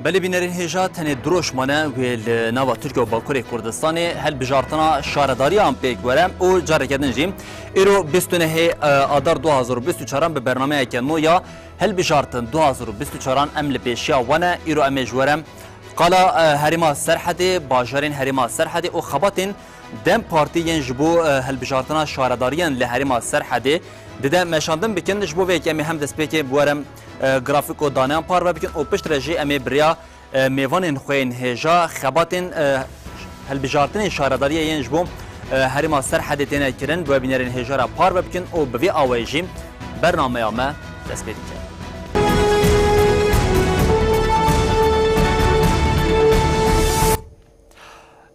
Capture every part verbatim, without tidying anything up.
Belê bînerên hêja, tenê du roj mane wê li nava Tirkiye û Bakurê Kurdistanê hilbijartina şaredariyan pêk were û careke din jî îro bîst û nehê, e, Adar du hazar û bîst û çaran bi bernameyeke nû ya hilbijartin du hazar û bîst û çaran em li pêşiya we ne. Îro em ê ji we re qala, e, herêma Serhedê, bajarên herêma Serhedê û xebatên dem Partî yên ji bo, e, hilbijartina şaredariyan li herêma Serhedê dide meşandin bikin. Ji bo vê yekê em ê hem destpêkê bi we re, e, grafîk û daneyan parve bikin û piştre jî em ê bi rêya, e, mêvanên xwe yên hêja xebatên, e, hilbijartinên şaredariyê yên ji bo, e, herêma Serhedê têne kirin, bi we bînerên hêja re parve bikin û bi vê awayî jî bernameya me dest pê dike.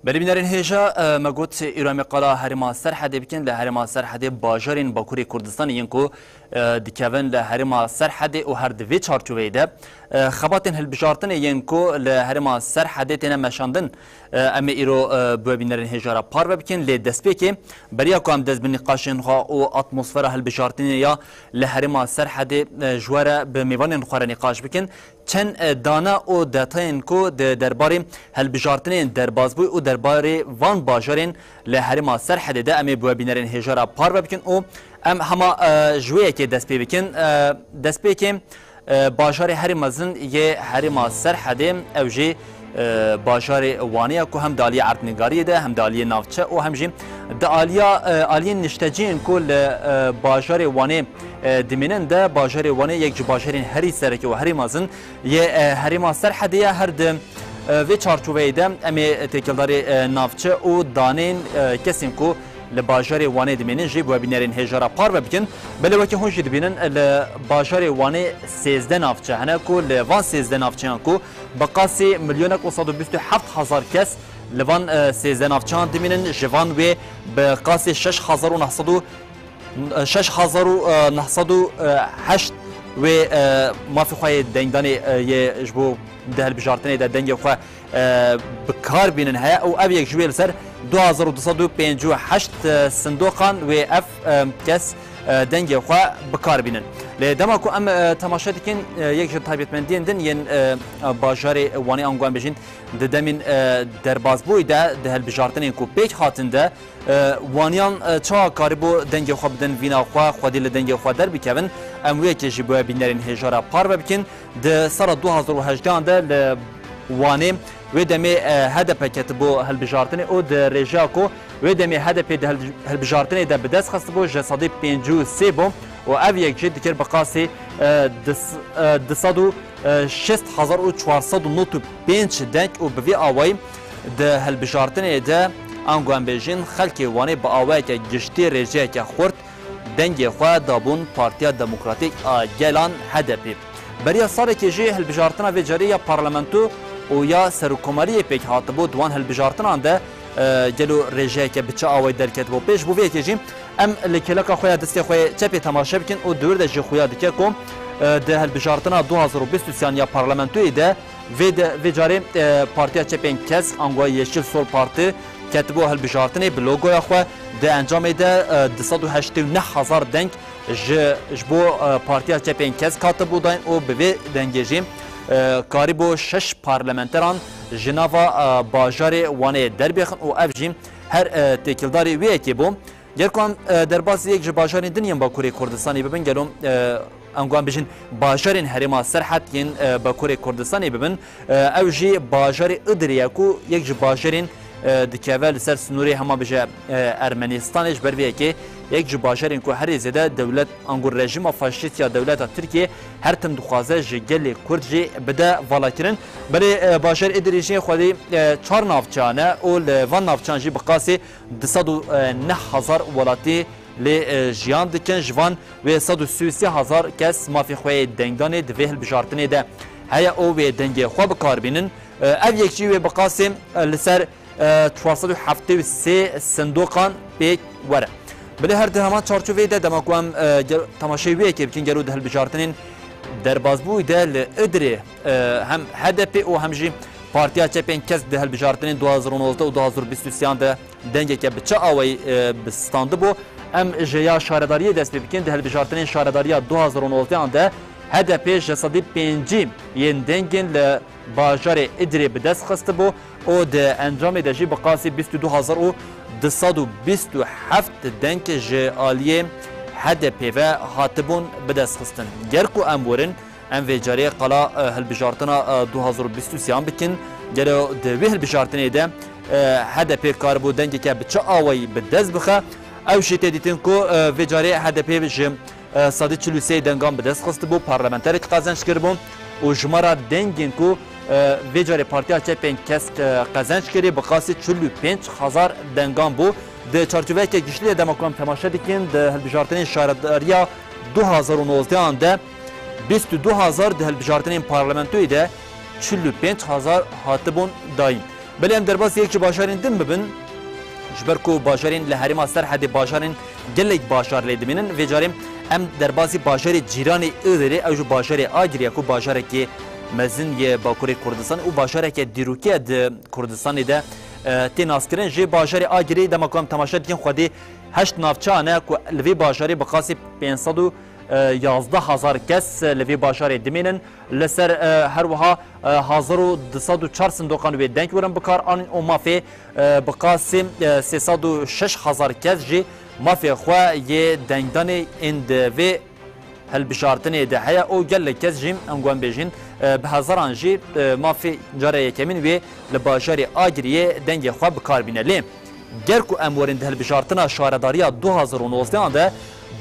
Belê bînerên hêja, e, me got, îro em ê qala herêma Serhedê bikin. Li herêma Serhedê bajarên Bakurê Kurdistanê yên ku, e, dikevin li herêma Serhedê û her di vê çarçoveyê de, e, xebatên hilbijartinê yên ku li herêma Serhedê têne meşandin, e, em ê îro, e, bi we bînerên hêja re parve bikin. Lê destpêkê, beriya ku em dest bi nîqaşên xwe û atmosfera hilbijartinê ya li herêma Serhedê, e, ji we re bi mêvanên xwe re nîqaş bikin, çend, e, dane û detayên ku di derbarê hilbijartinên derbazbûyî û derbarê van bajarên li herêma Serhedê de em ê bi we bînerên hêja re parve bikin û em hema, e, ji wê yekê dest pê bikin. E, destpêkê, e, bajarê herî mezin yê herêma Serhedê, ew jî, e, bajarê Wanê ye ku hem di aliyê erdnîgariyê de, hem di aliyê navçe û hem jî di aliya, e, aliyên nişteciyên ku li, e, bajarê Wanê, e, dimînin de, bajarê Wanê yek ji bajarên herî sereke û herî mezin yê, e, herêma Serhedê ye. Her di, e, vê çarçoveyê de em ê têkildarî, e, navçe û daneyên, e, kesên ku li bajarê Wanê dimînin jî bi we bînerên hêja re parve bikin. Belê wekî hûn jî dibînin, li bajarê Wanê sêzdeh navçe hene ku li van sêzdeh navçeyan ku bi qasî milyonek û sed û bîst û heft hezar kes li van, e, sêzdeh navçeyan dimînin, ji van wê bi qasî şeş hezar û neh sed û şeş hezar û neh sed û heşt wê, e, mafê xwe yê dengdanê, e, yê ji bo di hilbijartinê de dengê xwe, e, bi kar bînin heye û ev yek ji wê li ser du hezar û du sed û pêncî û heşt, e, sindoqan wê ev, e, kes, e, dengê xwe bi kar bînin. Lê dema ku em, e, temaşe dikin, e, yek ji taybetmendiyên din yên, e, bajarê Wanê ango em bêjin di demên, e, derbazbûyî de di hilbijartinên ku pêk hatin de, E, waniyan, e, çawa karîbû dengê xwe bidin vîna xwe, xwedî li dengê xwe derbikevin? Em wê yekê jî bi we bînerên hêja re parve bikin. Di sala du hazar û hejdehan de li Wanê wê demê, e, H D P ketibû hilbijartinê û di rêjeya ku wê demê H D P di hilb-, hilbijartinê de bi dest xistibû ji sedî pêncî û sê bû û ev yek jî dikir bi qasî, e, di s-, e, du sed û şêst hezar û çar sed û nod û pênc deng û bi vî awayî di hilbijartinê de, ango em bêjin, xelkê Wanê bi awayeke giştî rêjeyeke xurt dengê xwe dabûn Partiya Demokratîk a Gelan, H D P. Beriya salekê jî hilbijartina vê carê ya parlamento û ya serokkomariyê pêk hatibû. Di wan hilbijartinan de, e, gelo rêjeyeke bi çi awayî derketibû pêş? Bo vê yekê jî em li kêleka xwe ya destê xwe yê çepê temaşe bikin û di wir de jî xuya dike ku, e, di hilbijartina du hazar û bîst û sê ya parlamentoyê de vê de, vê carê, e, Partiya Çepên Kesk, ango Yeşil Sol Parti, ketibû hilbijartinê bi logoya xwe. Di encamê de, e, du sed û heştê û neh hezar deng ji, ji bo, e, Partiya Çepên Kesk hatibû dayîn û bi vê dengê jî, e, karîbû şeş parlamenteran ji nava, e, bajarê Wanê derbêxin û ev jî her, e, têkildarî wê yekê bû. Ger ku em, e, derbasî yek ji bajarên din yên Bakurê Kurdistanê bibin, gelo, e, em ku em bijin bajarên herêma Serhed yên, e, Bakurê Kurdistanê bibin, e, ew jî bajarê Idirê ye ku yek ji bajarên, e, dikeve li ser sinûrê hema bije, e, Ermenistanê. Ji ber vê yekê yek ji bajarên ku herî zêde dewlet ango rejîma faşîst ya dewleta Tirkiyê her tim dixwaze ji gelê Kurd jî bide valakirin. Belê, e, bajarê Idirê jî xwedî, e, çar navçeyan e û li van navçeyan jî bi qasî du sed û neh hezar welatî lê, e, jiyan dikin. Ji van wê sed û sî û sê hezar kes mafê xwe yê dengdanê di vê hilbijartinê de heye û wê dengê xwe bi kar bînin. E, ev yek jî wê bi qasê, e, li ser, e, çar sed û heftê û sê sindoqan pêk were. Bilê her di heman çarçoveyê de dema ku em, e, gel-, temaşeyê wê yekê bikin, gelo di hilbijartinên derbazbûyî de li Idirê, e, hem H D P û hem jî Partiya Çepên Kesk di hilbijartinên du hazar û nozdeh û du hazar û bîst û sê yan de dengeke bi çi awayî, e, bi standibû. Em ji ya şaredariyê dest pê bikin. Di hilbijartinên şaredariya du hazar û nozdeh an de H D P ji sedî pêncî yên dengên li bajarê Îdirê bi dest xistibû û di encamê de jî bi qasî bîst û du hezar û du sed û bîst û heft deng ji aliyê H D P ve hatibûn bi dest xistin. Ger ku em werin, em vê carê qala, e, hilbijartina, e, du hezar û bîst û sê an bikin. Gelo di wê hilbijartinê de, e, H D P karibû dengeke bi çi awayî bi dest bixe? Ew jî tê dîtin ku, e, vê carê H D P ji e, sedî çil û sê dengan bi dest xistibû, parlamenterek qezenc kiribû û jimara dengên ku, e, vê carê Partiya Çepên Kesk, e, qezenc kirî bi qasî çil û pênc hezar dengan bû. Di çarçoveyeke giştî de dema ku em temaşe dikin, di hilbijartinên şaredariya du hezar û nozdehan de bîst û du hezar, di hilbijartinên parlamentoyê de çil û pênc hezar hatibûn dayîn. Belê em derbasî yek ji bajarên din bibin, ji ber ku bajarên li herêma Serhedê bajarên gelek bajar lê dimînin, vê carê em derbasî bajarê cîranê Iğdîrê, ew jî bajarê Agirî ye ku bajarekî mezin yê Bakurê Kurdistan û bajareke dîrokî ye di Kurdistanê de, e, tê naskirin. Jê bajarê Agirî dema ku em temaşe dikin xwedî heşt navçeyan e ku li vê bajarê bi qasî pênc sed û yazdeh hezar kes li vê bajarê dimînin. Li ser, e, her wiha, e, hezar û du sed û çar sindoqan wê deng werin bikar anîn û mafê, e, bi qasî, e, sê sed û şeş hezar kes jî mafê xwe yê dengdanê ên di vê hilbijartinê de heye û gelek kes jî, em guhen bêjin, e, bi hezaran jî, e, mafê cara yekemîn wê li bajarê Agiriyê dengê xwe bi kar bîne. Lê ger ku em werin di hilbijartina şaredariya du hezar û nozdehan de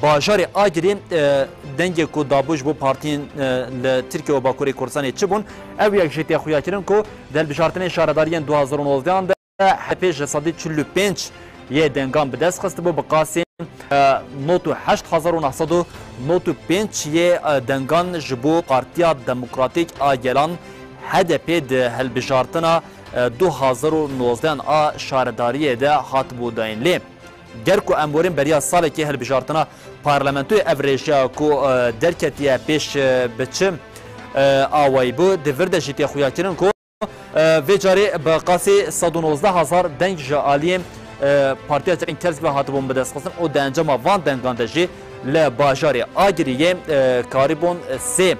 bajarê Agirî, e, dengê ku dabû ji bo partiyên, e, li Tirkiye û Bakurê Kurdistanê çi bûn, ew yek jî tê xuyakirin ku di hilbijartinên şaredariyên du hezar û nozdehan de H D P ji sedî çil û pênc yê dengan bi dest xistibû, bi qasî, e, nod û heşt hezar û neh sed û nod û pênc yê, e, dengan ji bo Partiya Demokratîk a Gelan H D P di hilbijartina, e, du hezar û nozdehan a şaredariyê de hatibû dayîn. Lê ger ku em werin beriya salekê hilbijartina parlamentoyê ev rêjeya ku, e, derketiye pêş, e, bi çi, e, awayî bû, di vir de jî tê xuyakirin ku, e, vê carê bi qasî sed û nozdeh hezar deng ji aliyê, e, Partiya Çepên Kesk ve hatibûn bidestxistin û di encama van dengan de jî li bajarê Agiriyê, e, karîbûn sê,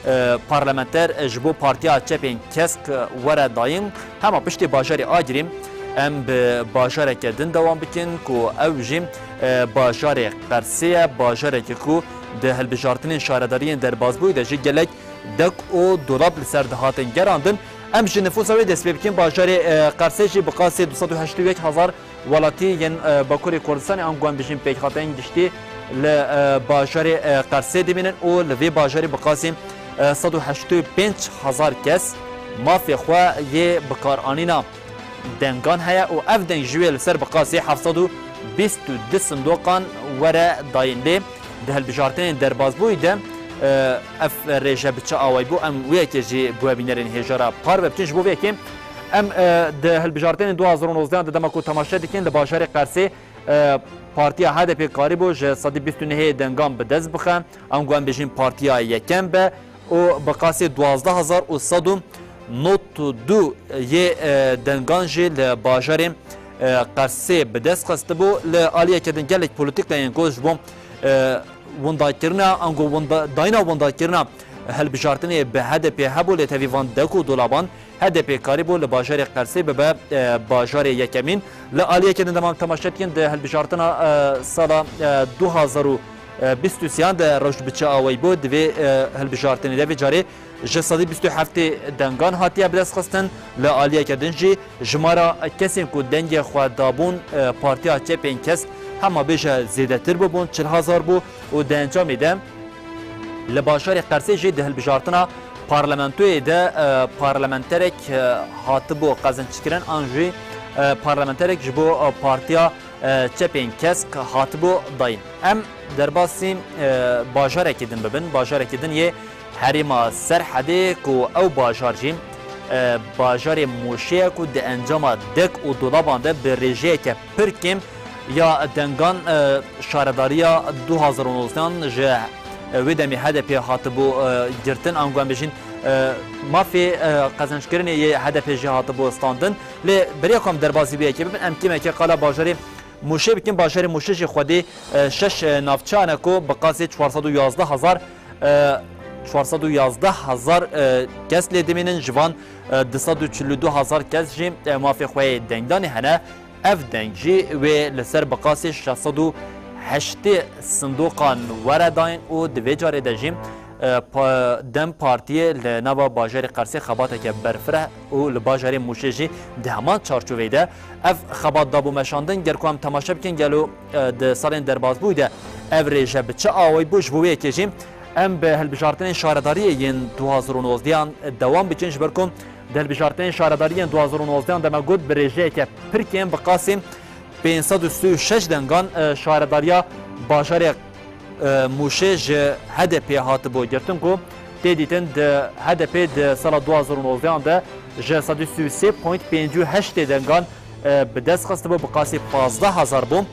e, parlamenter ji bo Partiya Çepên Kesk were dayîn. Hema piştî bajarê Agirî em bi bajareke din dewam bikin ku ew jî, e, bajarê Qersê ye, bajarekê ku di hilbijartinên şaredariyên derbasbûyî de jî gelek dek û dolab li ser dihatin gerandin. Em ji nifûsa wê dest pê bikin. Bajarê, e, Qersê jî bi qasê du sed û heştê û yek hezar welatî yên, e, Bakurê Kurdistanê, ango em bijîn pêkhateyên giştî li, e, bajarê, e, Qersê dimînin û li vê bajarê bi qasî, e, sed û heştê û pênc hezar kes mafê xwe yê bikaranîna dengan heye û ev deng ji wê li ser bi qasî heft sed û bîst û du sindoqan were dayîn. Lê di hilbijartinên derbasbûyî de, e, ev rêje bi çi awayî bû? Em wê yekê jî bi we bînerên hêja re parve bikin. Ji bo vê yekê em, e, di hilbijartinên du hezar û nozdeh de dema ku temaşe dikin, li bajarê Qersê, e, Partiya H D P karîbû ji sedî bîst û nehê dengan bi dest bixe. Ango em bêjin partiya yekem be û bi qasê duwazdeh hezar û sed û nod û du yê, e, dengan jî li bajarê, e, Qersê bi dest xistibû. Li aliyeke din gelek polîtîkayên ku ji bo, e, windakirina, ango winda-, dayîna windakirina hilbijartinê bi H D P hebû, lê tevî van dek û dolaban H D P karîbû li bajarê Qersê bibe, e, bajarê yekemîn. Li aliyeke din dema em temaşe dikin, di hilbijartina, e, sala, e, du hezar û bîst û sêyan de rewş bi çi awayî bû? Di vê, e, hilbijartinê de vê carê ji sedî bîst û heftê dengan hatiye bidestxistin. Li aliyeke din jî jimara kesên ku dengê xwe dabûn, e, Partiya Çepên Kesk hema bêje zêdetir bûbûn, çil hezar bû û di encamê de li bajarê Qersê jî di hilbijartina parlamentoyê de, e, parlamenterek, e, hatibû qezençkirin an jî, e, parlamenterek ji bo, e, Partiya, e, Çepên Kesk hatibû dayîn. Em derbasî, e, bajarekî din bibin, bajarekî din yê herêma Serhedê ku ew bajar jî, e, bajarê Mûşê ye ku di encama dek û dolaban de bi rêjeyeke pir kêm ya dengan, e, şaredariya du hezar û nozdehan ji, e, wê demê H D P hatibû, e, girtin, ango em bêjin, e, mafê, e, qezençkirinê yê H D P jî hatibû standin. Lê beriya ku em derbasî vê yekê bibin, em kêmeke qala bajarê Mûşê bikin. Bajarê Mûşê jî xwedî, e, şeş, e, navçeyan e ku bi qasê çar sed û yazdeh hezar, e, çar sed û yazdeh hezar, e, kes lê dimînin, ji van, e, du sed û çil û du hezar kes jî, e, mafê xwe yê dengdanê hene. Ev deng jî wê li ser bi qasî şeş sed û heştê sindoqan were dayîn û di vê carê de jî, e, pa-, DEM Partiyê li nava bajarê Qersê xebateke berfireh û li bajarê Mûşê jî di heman çarçoveyê de ev xebat dabû meşandin. Ger ku em temaşe bikin, gelo, e, di salên derbasbûyî de ev rêje bi çi awayî bû? Ji bo wê yekê jî em bi hilbijartinên şaredariyê yên du hazar û nozdehan dewam bikin, ji ber ku di hilbijartinên şaredariyê yên du hazar û nozdehan de me got, bi rêjeyeke pir kêm, bi qasî pênc sed û sî û şeş dengan, e, şaredariya bajarê, e, Mûşê ji H D P hatibû girtin, ku tê dîtin di H D P di sala du hazar û nozdehan de ji sed û sî û sê point pêncî û heştê dengan, e, bi dest xistibû, bi qasî pazdeh hezar bû.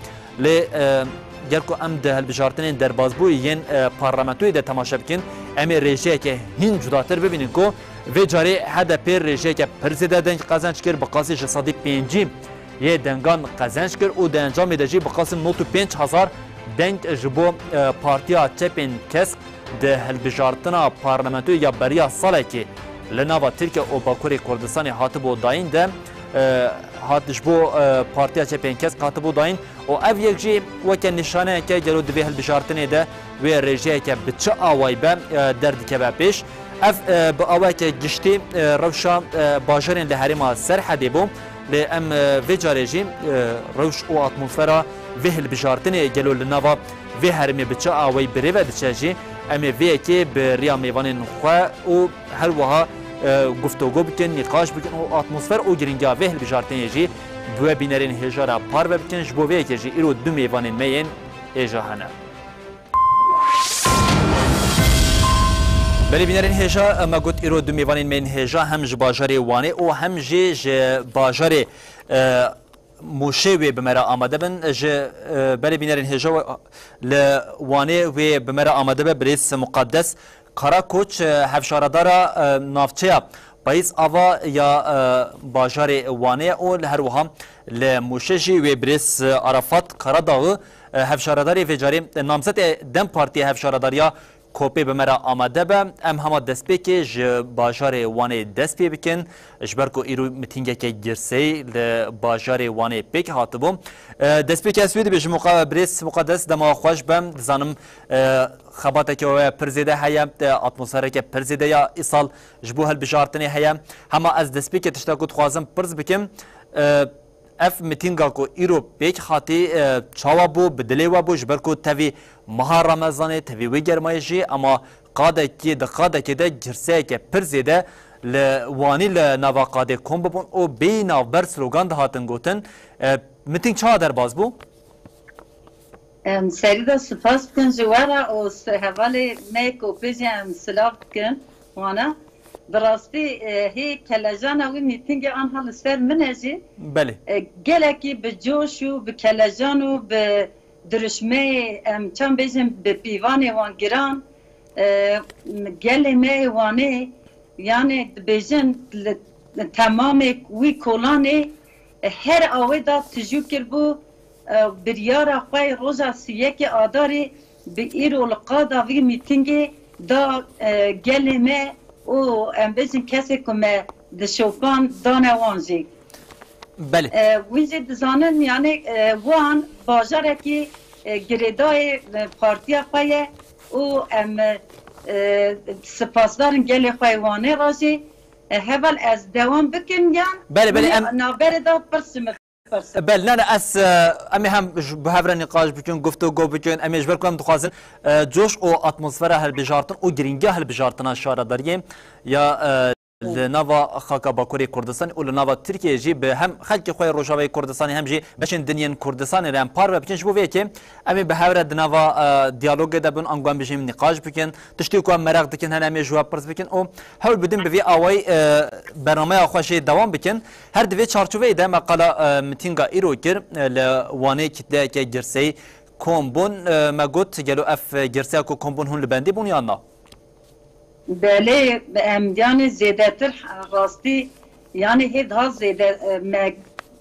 Lê, e, ger ku em di hilbijartinên derbasbûyî yên, e, parlamentoyê de temaşe bikin, em ê rêjeyeke hîn cudatir bibînin, ku vê carê H D P rêjeyeke pir zêde deng qezenc kir, bi qasî ji sedî pêncî yê dengan qezenc kir û di encamê de jî bi qasî nod û pênc hezar deng ji bo, e, Partiya Çepên Kesk di hilbijartina parlamentoyê ya beriya salekê li nava Tirkiye û Bakurê Kurdistanê hatibû dayîn de, e, hat ji bo, e, Partiya Çepên Kesk hatibû dayîn û ev yek jî weke nîşaneyeke gelo di vê hilbijartinê de wê rêjeyeke bi çi awayî be, e, derdikeve pêş. Ev, e, bi awayeke giştî, e, rewşa, e, bajarên li herêma Serhedê bû. Lê em, e, vê carê jî, e, rewş û atmosfera vê hilbijartinê gelo li nava vê herêmê bi çi awayî bi rê ve diçe jî, em ê vê yekê bi riya mêvanên xwe û her wiha, e, guftûgo bikin, nîqaş bikin û atmosfer û giringiya vê hilbijartinê jî bi we bînerên hêja re parve bikin. Ji bo vê yekê jî îro du mêvanên me yên hêja hene. Belê bînerên hêja, me got îro du mêvanên me yên hêja hem ji bajarê Wanê û hem jî ji bajarê, e, Mûşê wê bi me re amade bin. Ji, e, belê bînerên hêja we, li Wanê wê bi me re amade be birêz Muqaddes Karakoç, e, hevşaredara, e, navçeya Payîz Ava ya, e, bajarê Wanê ye û li her wiha li Mûşê jî wê birêz, e, Arafat Karadağı, e, hevşaredarê vê carê, e, namzetê DEM Partiyê hevşaredariya kopê bi me re amade be. Em hema destpêkê ji bajarê Wanê dest pê bikin, ji ber ku îro mitîngeke girseyî li bajarê Wanê pêk hatibû. E, destpêkê ez wê dibêjim, muqa-, birêz Muqaddes, dema xweş be. Dizanim, e, xebateke we pir zêde heye, e, atmosfereke pir zêde ya îsal ji bo hilbijartinê heye. Hema ez destpêkê tişta ku dixwazim pirs bikim, e, ev mitînga ku îro pêk hatî, e, çawa bû, bi dilê we bû, ji ber ku tevî meha Remezanê, tevî wê germayê jî, ema qadekî, di qadekê de girseyeke pir zêde li Wanî li nava qadê kom bibûn û bêyî navber slogan dihatin gotin. E, mitîng çawa derbas bû? Em serî de spas bikin ji we re û s-, hevalê me yê kopê jî em silav dikin wana. Bi rastî, e, hê kelejana wî mîtingê anha li ser min e jî. Belê. E, gelekî bi coş û bi kelejan û bi dirişmeyê, em çend bêjin bi pîvanê wan giran, e, gelê me yê Wanê, yanê dibêjin li temamê wî kolanê, e, her awê da tijû kiribû, e, biryara xwe yê roja sî yekê Adarê bi îro li qada vî mîtingê da, e, gelê me û em bêjin kesê ku me dişopan dane wan jî. Belê. E, wî jî dizanin, yanî, e, wan bajarekî, e, girêdayê, e, partiya xwe ye û em, e, spasdarin gelê xwe yê Wanê re jî. E, heval ez dewam bikim yan? Belê, belê, em navberê de pirsim. Bel, ne, ne, ez, e, em ê hem ji, bi hev re nîqaş bikin, guftûgo bikin. Em ê ji ber ku em dixwazin, e, coş û atmosfera hilbijartin û giringiya hilbijartina şaredariyê ya, e, li nava xaka Bakurê Kurdistanê û li nava Tirkiyeyê jî bi hem xelkê xwe yê Rojavayê Kurdistanê hem jî beşên din yên Kurdistanê re em parve bikin. Ji bo vê yekê em ê bi hev re di nava, e, diyalogê de bin, ango em bijîm nîqaş bikin. Tiştê ku em meraq dikin hene em ê ji we pirs bikin û hewl bidin bi vî awayî, e, bernameya xwe jê dewam bikin. Her di vê çarçoveyê de me qala, e, mitînga îro kir, e, li Wanê kitleyeke girseyî kom bûn. E, me got, gelo ev girseya ku kom bûn hûn li bendê bûn yan na? Belê, em yanî zêdetir rastî, yanî hê daha zêde, e, me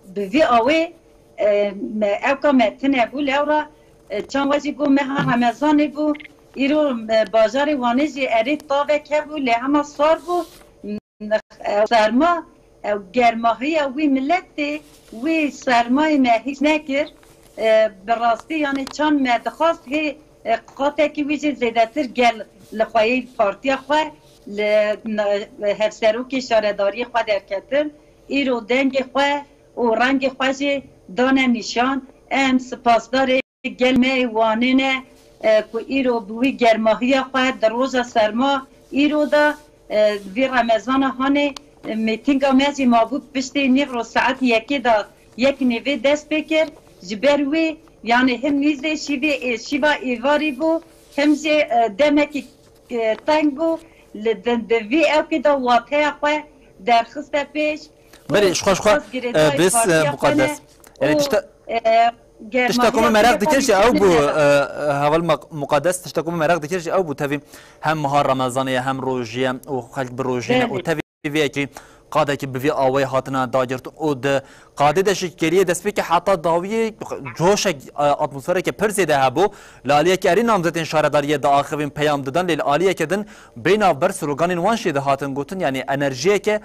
bi vî awê, e, me ewka me tune bû, lewra, e, çend wezî bû meha Remezanê bû, Îro, e, bajarê Wanê jî erê tavek hebû, lê hema sar bû. Ew serma, ew germahiya wî miletê, wî sermayê me hîç nekir. E, bi rastî, yanî çand me dixwast hê, e, qatekî wî jî zêdetir gel li xweyê partiya xwe, li na-, hevserokê şaredariyê xwe derketin. Îro dengê xwe û rengê xwe jî dane nîşan. Em spasdarê gel me yê Wanê ne, e, ku îro bi wî germahiya xwe di roja serma îro de, e, vî Remezana hanê, e, mîtînga me jî mabû piştî nîvro saet yekê de yek nîvê dest pê kir. Ji ber wî, yanî him nîzê şîvê ê-, şîva êvarî bû, him jî, e, demekî, e, teng bû. Li di, di vî ewkê de wateya xwe derxiste pêş. Belê, ji xwe, ji xwe, e, bês, e, Muqaddes. Yanî û, tişta-, e, tişta ku min germahiya meraq dikir jî ew bû, e, e, heval Maq-, Muqaddes, tişta ku min meraq dikir jî ew bû, tevî hem meha Remezanê ye, hem rojî ye û xelk bi rojî ne û Belê. Tevî vê yekê qadekî bi vî awayî hatine dagirt û di qadê de jî kêliyê destpêkê heta dawiyê coşek, e, atmosfereke pir zêde hebû. Li aliyeke erê namzetên şaredariyê diaxivin, peyam didan, lê li aliyeke din bê navber sloganên wan jî dihatin gotin, yanî enerjiyeke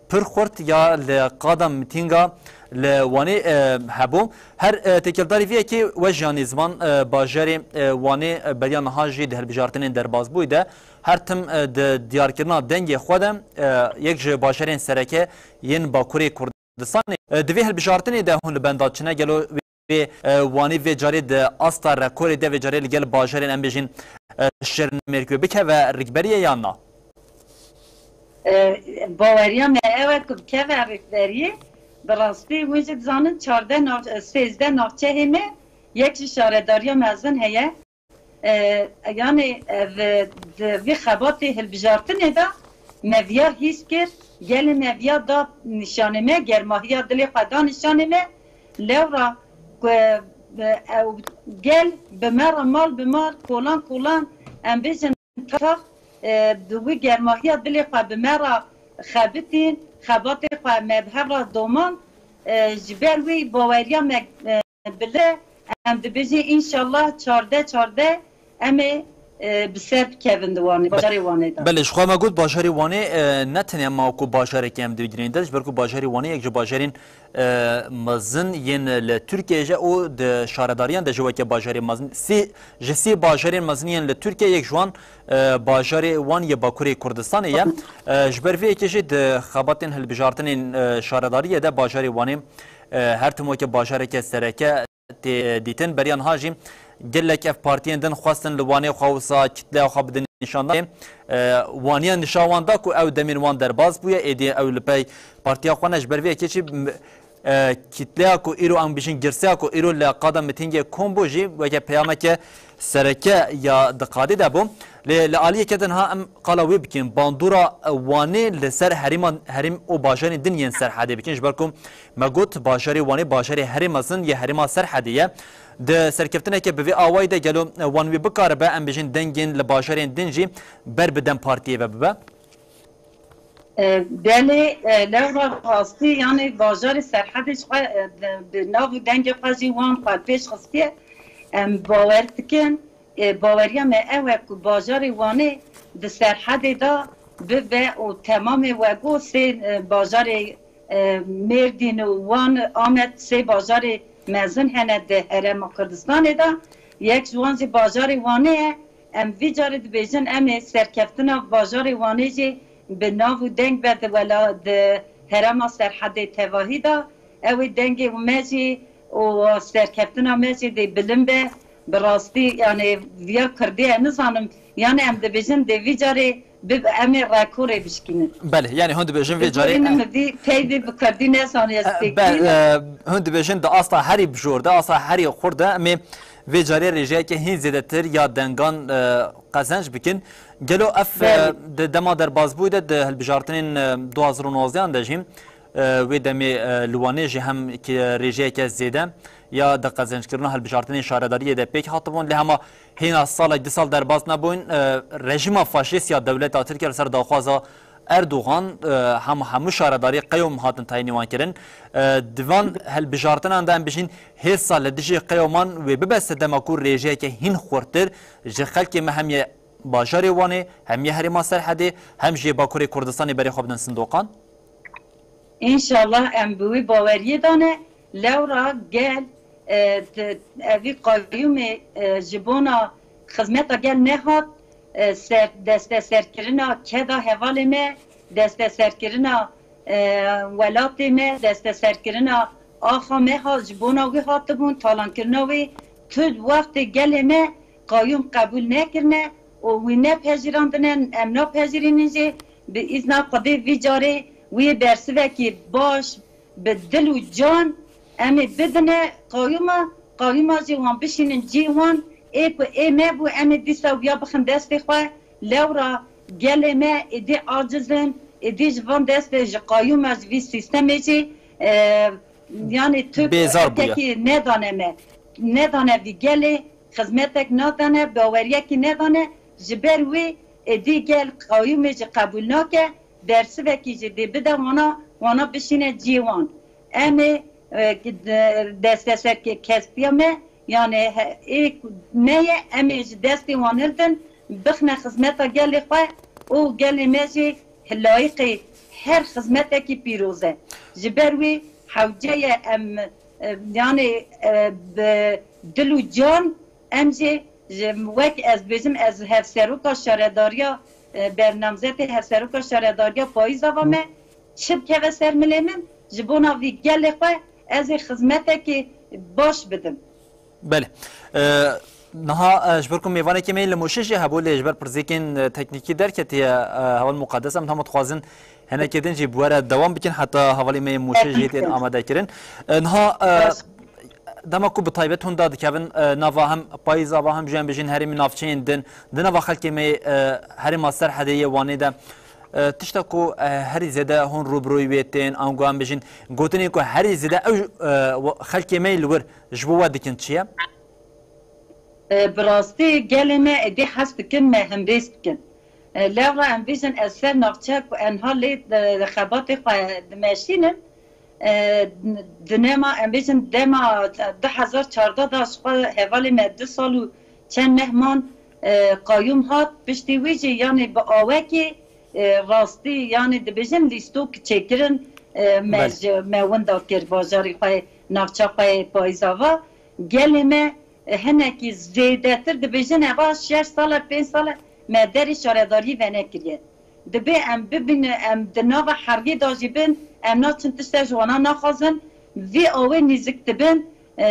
pir xurt ya li qada mitînga li Wanê, e, hebû. Her, e, têkildarî vê yekê we jî, yanî ziman, e, bajarê, e, Wanê, e, beriya niha jî di hilbijartinên derbasbûyî de her tim, e, di diyarkirina dengê xwe de, e, yek ji bajarên sereke yên Bakurê Kurdistanê. E, di vê hilbijartinê de hûn li benda çi ne? Gelo vê, e, Wanê vê carê di asta rekorê de vê carê li gel bajarên, em bêjin, e, Şirin Mêrkû bikeve rikberiyê yan na? E, baweriya me ew e ku bikeve rêkberiyê, bi rastî hûn jî dizanin çardeh nav-, sêzdeh navçeyê me, yek ji şaredariya mezin heye. E, yanî ev, di vî xebatê hilbijartinê de me viya hîs kir, gelê me viya da nîşanê me, germahiya dilê xwe da nîşanê me. Lewra ku, e, ew gel bi me re mal bi mal, kolan kolan, em bêjin, tax, e, di wî germahiya dilê xwe bi me re xebitîn, xebatê xwe me bi hev re doman, e, ji ber wî baweriya me, e, bile, em dibêjin înşallah çardeh çardeh em ê, e, bi ser bikevin di Wanê, Be-, bajarê Wanê de. Belê, ji xwe me got bajarê Wanê, e, ne tenê ma ku bajarekê em dibigirîn de, ji ber ku bajarê Wanê yek ji bajarên e, mezin yên li Tirkiyeyê je û di şaredariyan de jî weke bajarê mezin. Sê, ji sê bajarên mezin yên li Tirkiyeyê yek ji wan, e, bajarê Wan yê Bakurê Kurdistanê ye. E, ji ber vê yekê jî di xebatên hilbijartinên, e, şaredariyê de bajarê Wanê, e, her tim weke bajareke sereke tê dîtin. Beriya niha jî gelek ev partiyên din xwestin li Wanê xwe wisa kitleya xwe bidin nîşandanê. E, Waniya nîşan wan da ku ew demên wan derbas bûye, êdî ew li pey partiya xwe ne. Ji ber vê yekê jî, m-, e, kitleya ku îro em bêjin girseya ku îro li qada mitîngê kom bû jî weke peyameke sereke ya di qadê de bû. Lê li aliyeke din ha em qala wê bikin. Bandora Wanê li ser herêma, herêm û bajarên din yên Serhedê bikin. Ji ber ku me got bajarê Wanê bajarê herê mezin yê herêma Serhedê ye. Di serkeftineke bi vê awayî de gelo wan wê bikaribe, em bêjin dengên li bajarên din jî ber bi dem partiyê ve bibe? E, belê, e, lewra rastî, yanî bajarê Serhedê ji xwe, e, di, di nav û dengê xwe jî wan xwe pêş xistiye. Em bawer dikin, e, baweriya me ew e ku bajarê Wanê di Serhedê de bibe û temamê wego sê, e, bajarê, e, Mêrdîn û Wan, Amed, sê bajarê mezin hene di Herêma Kurdistanê de. Yek ji wan jî bajarê Wanê ye. Em vî carê dibêjin, em ê serkeftina bajarê Wanê jî bi nav û deng be di wela-, di herêma Serhedê tevahî de. Ew ê dengê me jî û serkeftina me jî dê bilind be. Bi rastî, yanî viya Kurdî, ez nizanim, yanî em dibêjin dê vî carê bib-, em ê rekorê bişkînin. Belê, yanî hûn dibêjin vê carê, min vî peyvê bi Kurdî nezanî ez, e, pêk be-, nînim. E, hûn dibêjin di asta herî bijor de, asta herî xurt de, em ê vê carê rêjeyeke hîn zêdetir ya dengan, e, qezenc bikin. Gelo ev, e, Belê. Di dema derbasbûyî de di hilbijartinên, e, du hazar û nozdeh de jî, e, wê demê, e, li Wanê jî hem ki rêjeyeke zêde ya di qezenckirina hilbijartinên şaredariyê de pêk hatibûn. Lê hema hîna salek, du sal derbas nebûn, e, rejîma faşîst ya dewleta Tirkiye li ser daxwaza Erdogan, e, hemû, hemû şaredarî qeyûm hatin tayînî wan kirin. E, di van hilbijartinan de em bijîn hêsa li dijî qeyûman wê bibe sedema ku rêjeyeke hîn xurttir ji xelkê me hem yê bajarê Wanê, hem yê herêma Serhedê, hem jî yê Bakurê Kurdistanê berê xwe bidin sindoqan? Înşallah em bi wî baweriyê de ne. Lewra gel, e, di, evî qayûmê, e, ji bona xizmeta gel nehat, e, ser, desteserkirina keda hevalê me, desteserkirina, e, welatê me, desteserkirina axa me ha, ji bona wî hatibûn, talankirina wî tu wextê gelê me qayûm qebûl nekirine û wî nepejirandine, em napejirînin jî. Bi îzna Xwedê vî carê wî bersivekî baş, bi dil û can em ê bidine qayûma, qayûma jî wan bişînin cî wan. Ê ku ê me bû, em ê dîsa wiya bixin destê xwe. Lewra gelê me êdî aciz in, êdî ji van destê, ji qayûma, ji vî sîstemê jî, e, yanî tu Bêzar bûye. Erkekî nedane me, nedane vî gelê, xizmetek nadane, baweriyekî nedane, ji ber wî êdî gel qayûmê jî qebûl nake, bersivekî jî dê bide wana, wana bişîne ciyê wan. Em ê, e, ki de-, desteserkê kespiya me, yanî he-, ê ku me ye, em ê ji destê wan hildin, bixine xizmeta gelê xwe û gelê me jî layiqê her xizmetekî pîroz e. Ji ber wî hewce ye em, e, yanî, e, bi dil û can em jî ji, wek ez dibêjim, ez hevseroka şaredariya, e, bernamzetê hevseroka şaredariya payîza va me, çi bikeve ser milê min, ji bona vî gelê xwe ez ê xizmetekê baş bidim. Belê. E, niha, e, ji ber ku mêvanekî me li Mûşê jî hebû, lê ji ber pirsgirêkên, e, teknîkî derketiye, e, heval Muqaddes, em tam dixwazin hinekê din jî bi we re dewam bikin, heta hevalê me yê Mûşê jî tên amadekirin. E, niha, e, Baş. Dema ku bi taybet hûn da dikevin, e, nava hem payîza va hem jî em bijîn herêmê navçeyên din, di nava xelkê me, e, herêma Serhedê yê Wanê de, e, tişta ku, e, herî zêde hûn rûbirûyî wê tên, ango em bijîn, gotinên ku herî zêde ew, e, we-, xelkê me yê li wir ji bo we dikin çi ye? E, bi rastî gelê me êdî hez dikin, me hembêz dikin. E, lewra em bêjin ez ser navçe ku enha lê, e, xebatê xwe dimeşînim. E, di nema, em bêjin dema du hezar çardeh de ji xwe hevalê me du sal û çend meh man, e, qayûm hat. Piştî wî jî yanî bi awekê, e, rastî yanî dibêjin lîstok çêkirin, e, me Belê. ji, me winda kir bajarê xwe, navça xwe yê payîza va. Gelê me, e, hinekî zêdetir dibêjin, eva şeş sal e, pênc sal e me derê şaredariyê venekiriye. Dibê em bibîne, em di nava hergê de jî bin, em naçin tiştek ji wana naxwazin. Vî awê nîzik dibin, e,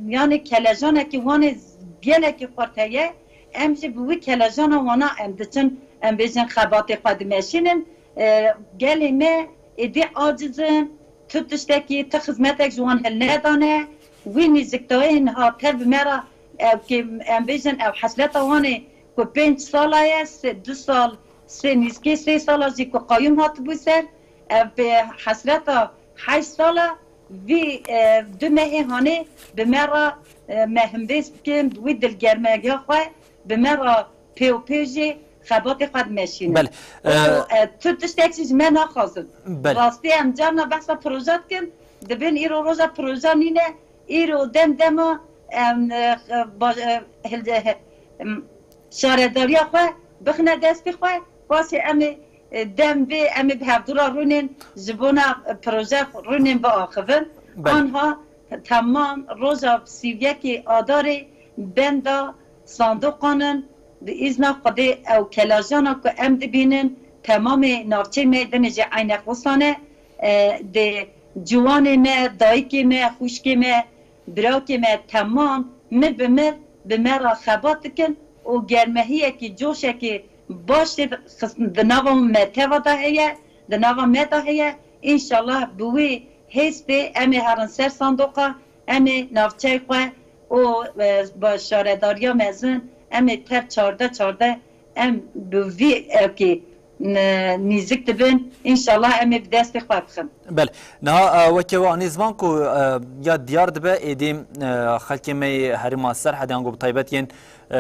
yanî kelejanekî wan ê gelekî xurt heye. Em jî bi wî kelejana wana em diçin, em bêjin xebatê xwe dimeşînin. E, gelê me êdî aciz in, tu tiştekî, tu xizmetek ji wan hilnedane. Wî nîziktayê niha tev bi me re, ew kê em bêjin, ew hesreta wan ê ku pênc sala ye, sê, du sal, sê nîzkê sê sala jî ku qayûm hatibû ser, ev bi hesreta heşt sala vî, e, du mehê hanê bi me re, e, me hembêz bikin, bi wî dilgermegiya xwe bi me re pê û pê jî xebatê xwe dimeşînin. Belê. Û, E, e, tu tiştek jî ji me naxwazin. Belê. Rastî em carna behsa proje dikin, dibin îro roja proje nîne, îro dem dema em, e, ba-, e, hilde, he, em, şaredariya xwe bixine destê xwe, paşê em ê, e, dem vê em ê bi hevdû re rûnên ji bona, e, proje rûnên biaxivin. Belê. Anha temam roja sî û yekê Adarê benda sandoqan in. Bi îzna Xwedê ew kelajana ku em dibînin, temamê navçeyê me dinê jî eyne xwesane, e, dê ciwanê me, dayikê me, xwişkê me, birakê me temam mil bi mil bi me re xebat dikin û germehiyekî, coşekî baş tê xist-, di nava me teva de heye, di nava me de heye. Înşallah bi wî hêstê em ê herin ser sandoqa, em ê navçeyê xwe û, e, ba şaredariya mezin, em ê tev çardeh çardeh em bi vî ewkê n-, nîzik dibin. Înşallah em ê bi destê xwe bixin. Belê. Niha, e, weke we anî ziman ku, e, ya diyar dibe êdî, e, xelkê me yê herêma Serhedê, yan ku bi taybet yên, e,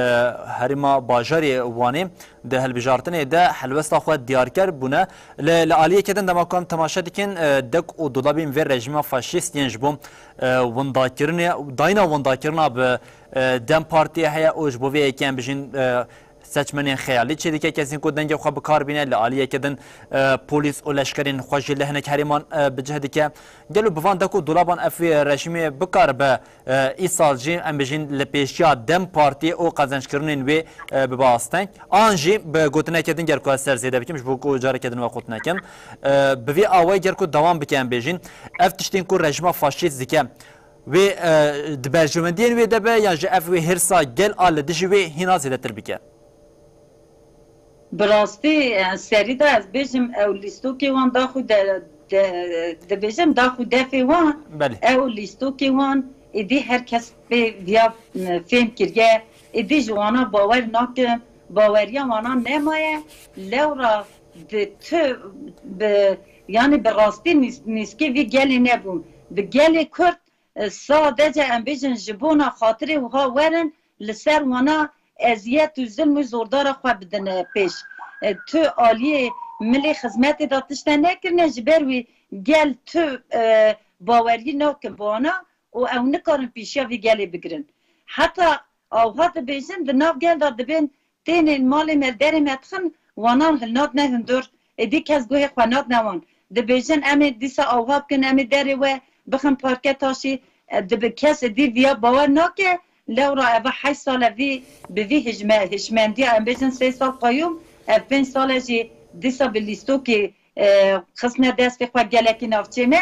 herêma bajarê Wanê di hilbijartinê de helwesta xwe diyarker bûne. Li, li aliyeke din dema ku em temaşe dikin, e, dek û dolabên vê rejîma faşîst yên ji bo, e, windakirinê, dayîna windakirina bi, e, DEM Partiyê heye û ji bo vê yekê em bijîn, e, seçmenên xeyalî çêdike kesên ku dengê xwe bi kar bîne, li aliyeke din, e, polîs û leşkerên xwe jî li hinek herêman, e, bi cih dike. Gelo bi van dek û dolaban ev wê rejîmê bikaribe, e, îsal jî em bijîn li pêşiya DEM Partiyê û qezenckirinên wê, e, bibe asteng? An jî bi gotineke din ger ku ez ser zêde bikim, ji bo ku careke din we qut nekim, e, bi vî awayî ger ku dewam bike em bêjin, ev tiştên ku rejîma faşîst dike, wê, e, di berjewendiyên wê de be, yan jî ev wê hêrsa gel a li dijî wê hîna zêdetir bike? Bi rastî, e, serî de ez bêjim, ew lîstokê wan daxû de, de, dibêjim daxû defê wan, Belê. Ew lîstokê wan êdî her kes pê viya, e, fêm kiriye, êdî ji wana bawer nakim, baweriya wana nemaye, lewra bi tu, bi, yanî bi rastî nîs-, nîskê vî gelê nebûn. Bi gelê Kurd, e, sadece em bêjin ji bona xatirê wiha werin, li ser wana eziyet û zilm û zordara xwe bidin, e, pêş. E, tu aliyê milê xizmetê de tişte nekirine, ji ber wî gel tu, e, bawerî nakin bi wana û ew nikarin pêşiya vî gelê bigirin. Heta awha dibêjin, di nav gel de dibên tênên malê me, derê me dixin, wanan hilnatne hundir, êdî kes guhê xwe natne wan. Dibêjin, em ê dîsa awha bikin, em ê derê we bixin parke taşî, e, dibi kes êdî viya bawer nake, lewra eva heşt sal e vî, bi vî hijme-, hişmendiya, em bêjin sê sal qayûm, ev pênc sal e jî dîsa bi lîstokê, e, xistine destê xwe gelekî navçê me,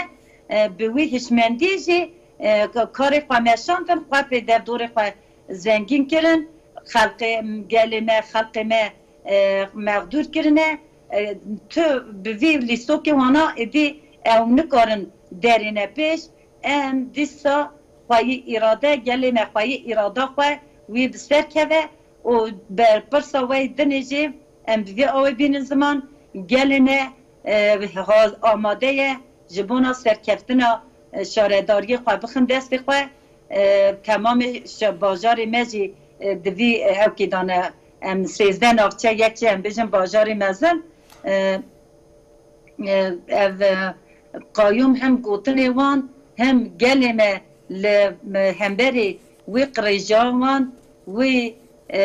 e, bi wî hişmendiyê jî, e, ka-, karê xwe meşandin, xwe pê derdorê xwe zengîn kirin, xelqê, gelê me, xelqê me, e, mexdûr kirine. E, tu bi vî lîstokê wana êdî ew nikarin derêne pêş. Em dîsa xweyî îrade, gelê me xweyî îrada xwe wî bi ser keve û berpirsa we yê dinê jî em bi vî awê bînin ziman. Gelê me, e, ha-, amade ye ji bona serkeftina, e, şaredariyê xwe bixin destê xwe. E, temamê şe-, bajarê me jî, e, di vî, e, hewkê de ne. Em sêzdeh navçe, yek jî em bêjin bajarê mezin. E, e, ev, e, qayûm hem gotinê wan, hem gelê me li, e, hemberî wî qirêja wan, wî, e,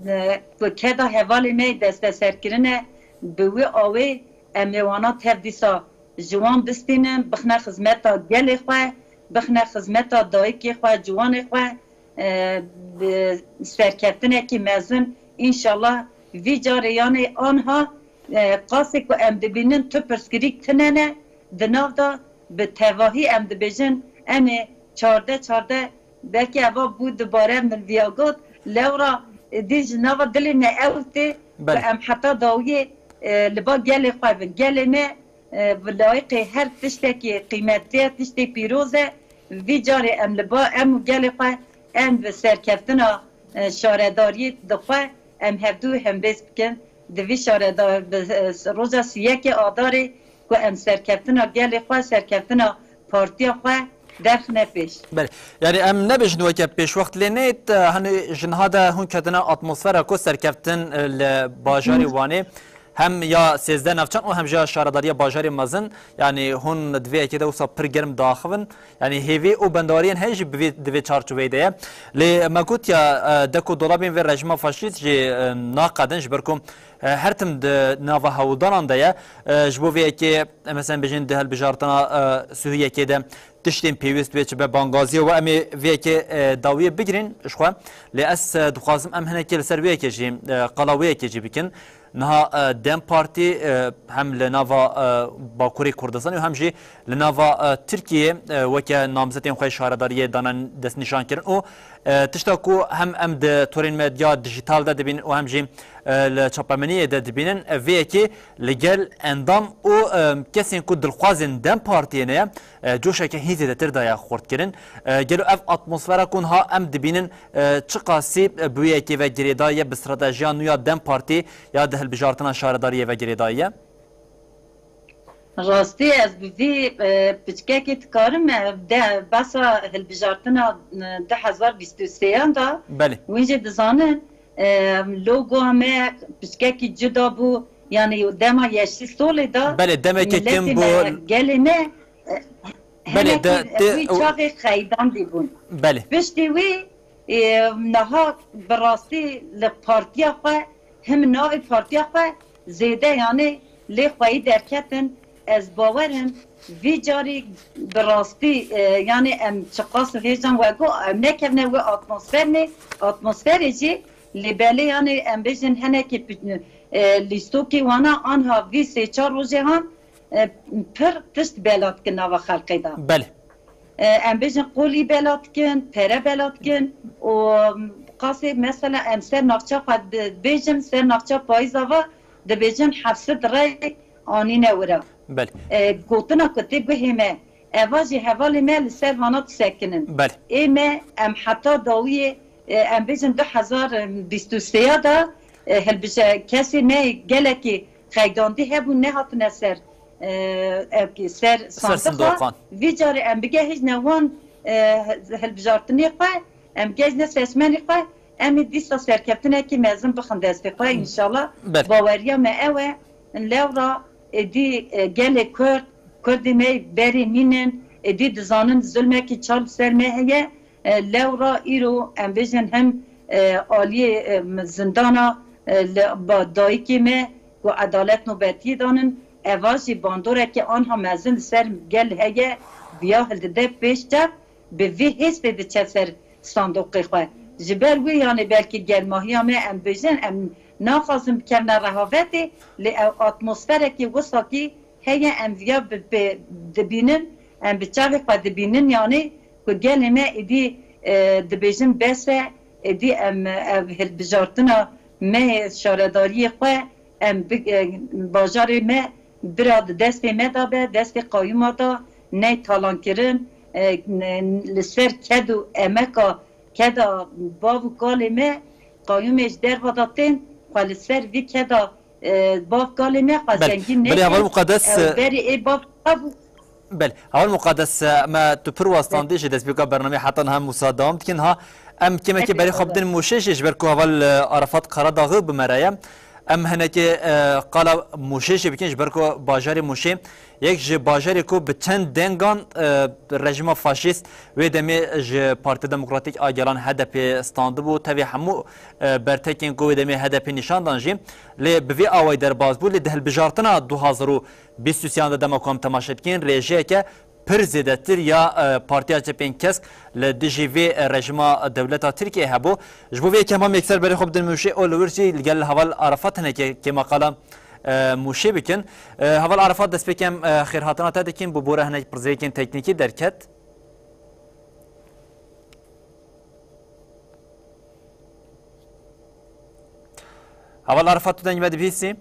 e, ku keda hevalê me yê desteserkirine, bi wî awê em ê wana tev dîsa ji wan bistînin, bixine xizmeta gelê xwe, bixine xizmeta dayikê xwe, ciwanê xwe, e, bi serkeftinekî mezin, înşallah vî carê yanê anha, e, qasê ku em dibînin tu pirsgirîk tine ne, di nav de bi tevahî em dibêjin, em ê çardeh çardeh, belkî eva bû dubare min viya got, lewra, e, dî ji nava dilê me ew tê ku Belê. em heta dawiyê, e, li ba gelê xwe bin. Gelê me, e, bi layiqê her tiştekî qîmetli ye, tiştê pîroz e. Vî carê em li ba em û gelê xwe em bi serkeftina, e, şaredariyê di xwe em hevdû hembêz bikin. Di vî şareda-, bi, e, roja sî yekê Adarê ku em serkeftina gelê xwe, serkeftina partiya xwe derxine pêş. Belê. Yani em nebêjin weke pêşwext lê nê, e, hani ji niha de hûn ketine atmosfera ku serkeftin, e, li bajarê Wanê hem ya sêzdeh navçan û hem jî ya şaredariya bajarê mezin, yani hûn di vê yekê de wisa pir germ diaxivin. Yani hêvî û bendariyên heye jî bi vê, di vê çarçoveyê de ye. Lê me gotiya, e, dek û dolabên vê rejîma faşîst jî, e, naqedin, ji ber ku, e, her tim di nava hewldanan de ye. E, ji bo vê yekê, e, mesela bêjin di hilbijartina, e, Suhiyekê de tiştên pêwîst wê çi be bangaziya we em ê vê yekê, e, dawiyê bigirîn ji xwe. Lê ez, e, dixwazim em hinekê li ser wê yekê jî, e, qala wê yekê jî bikin. Niha, e, DEM Partî, e, hem li nava, e, Bakurê Kurdistanê û hem jî li nava, e, Tirkiyê, e, weke namzetên xwe şaredariyê dane destnîşan kirin û E, tişta ku hem em di torên medya dijîtal de dibînin û hem jî, e, li çapemeniyê de dibînin, e, vê yekê li gel endam û, e, kesên ku dilxwazên DEM Partiyê ne ye, e, coşeke hîn zêdetir daye xurtkirin. E, gelo ev atmosfera ku niha em dibînin, e, çiqasî, e, bi wê yekê ve girêdayî ye, bi stratejiya nû ya DEM Partî ya di hilbijartina şaredariyê ve girêdayî ye? Rastî, ez bi vî, e, piçkekê dikarim, e, de, behsa hilbijartina, e, du hezar bîst û sêyan de, Belê. Wî jî dizanin, e, logoya me piçkekî cuda bû, yanî dema Yeşî Solê de Belê, demeke miletê kim bû. Me, gelê me, e, Belê, hinekî de, de, wî çaxê xeydandî bûn. Belê. Piştî wî, e, niha bi rastî li partiya xwe, him navê partiya xwe zêde, yanî lê xweyî derketin. Ez bawer im vî carî bi rastî, e, yanî em çiqas hêjan we got, em nekevne wê atmosferê, atmosferê jî lê belê, yanî em bêjin hinekî pi-, e, lîstokê wana anha vî sê çar rojê han, e, pir tişt bela dikin nava xelkê de. Belê. E, em bêjin qolî bela dikin, pere bela dikin û qasê mesela em ser navça xwe dibêjin, ser navça payîza ve dibêjin heft sed rey anîne wira. Belê. E, gotina ku tê guhê me, eva jî hevalê me li ser vana disekinin. Belê. Ê me em heta dawiyê, e, em bêjin du hezar bîst û sê ya de, e, hilbije-, kesê me gelekî xeydandî hebûn, nehatine ser, e, ev, ser, ser sandiqa. Sindoqan. Vî carê em bigehîjne wan, e, hilbijartinê xwe, em gehîjne seçmenê xwe, em ê dîsa serkeftinekî mezin bixin destê xwe, înşallah. Belê. Baweriya me ew e, lewra êdî, e, gelê Kurd, Kurdê me berê nînin, êdî dizanin zulmekî çar li ser me heye, e, lewra îro em bêjin him, e, aliyê, e, zindana, e, li ba dayikê me ku edalet nobetiyê danin, eva jî bandoreke anha mezin li ser gel heye, viya hildide pêş çav, bi vî hêstê diçe ser sandoqê xwe. Ji ber wê, yanê belkî gelmahiya me em bêjin, em naxwazin bikevne rehavetê, lê ew atmosferekî wisakî heye, em viya bi, bi, dibînin, em bi çavê xwe dibînin, yanî ku gelê me êdî, e, dibêjin bes e, êdî em, ev hilbijartina me yê şaredariyê xwe, em bi, e, bajarê me bira di destê me de be, destê qayûma de, ney talankirin, e, ne, li ser ked û emeka keda bav û kalê me, qayûmê ji derva de tên, xwe li ser vî keda, e, bav kalê me xwe Belê. Zengîn Belê, heval nekin. Muqedes, Ew e, berê ê bav, bav û Belê, heval Muqedes, e, me tu pir wastandî ji destpêka bernameyê heta niha em wisa dewam dikin. Ha, em kêmekê Peki, berê xwe bidin Mûşê jî, ji ber ku heval, e, Arafat Karadaxi bi me re ye. Em hinekê, e, qala Mûşê jî bikin, ji ber ku bajarê Mûşê yek ji bajarê ku bi çend dengan, e, rejîma faşîst wê demê ji Partiya Demokratîk a Gelan H D P standibû, tevî hemû, e, bertekên ku wê demê H D P nîşan dan jî. Lê bi vî awayî derbas bû, lê di hilbijartina du hazar û bîst û sêyan de dema ku em temaşe dikên, rêjeyeke pir zêdetir ya, e, Partiya Çepên Kesk li dijî vê, e, rejîma dewleta Tirkiyeyê hebû. Ji bo vê yekê hema em yekser berê xwe bidin Mûşê û li wir jî li gel heval Arafat hinekê kêma qala, e, Mûşê bikin. E, heval Arafat, destpêkê em, e, xêrhatina te dikin, bi bora hinek pirsgirêkên teknîkî derket. Heval Arafat, tu dengê me dibihîsî?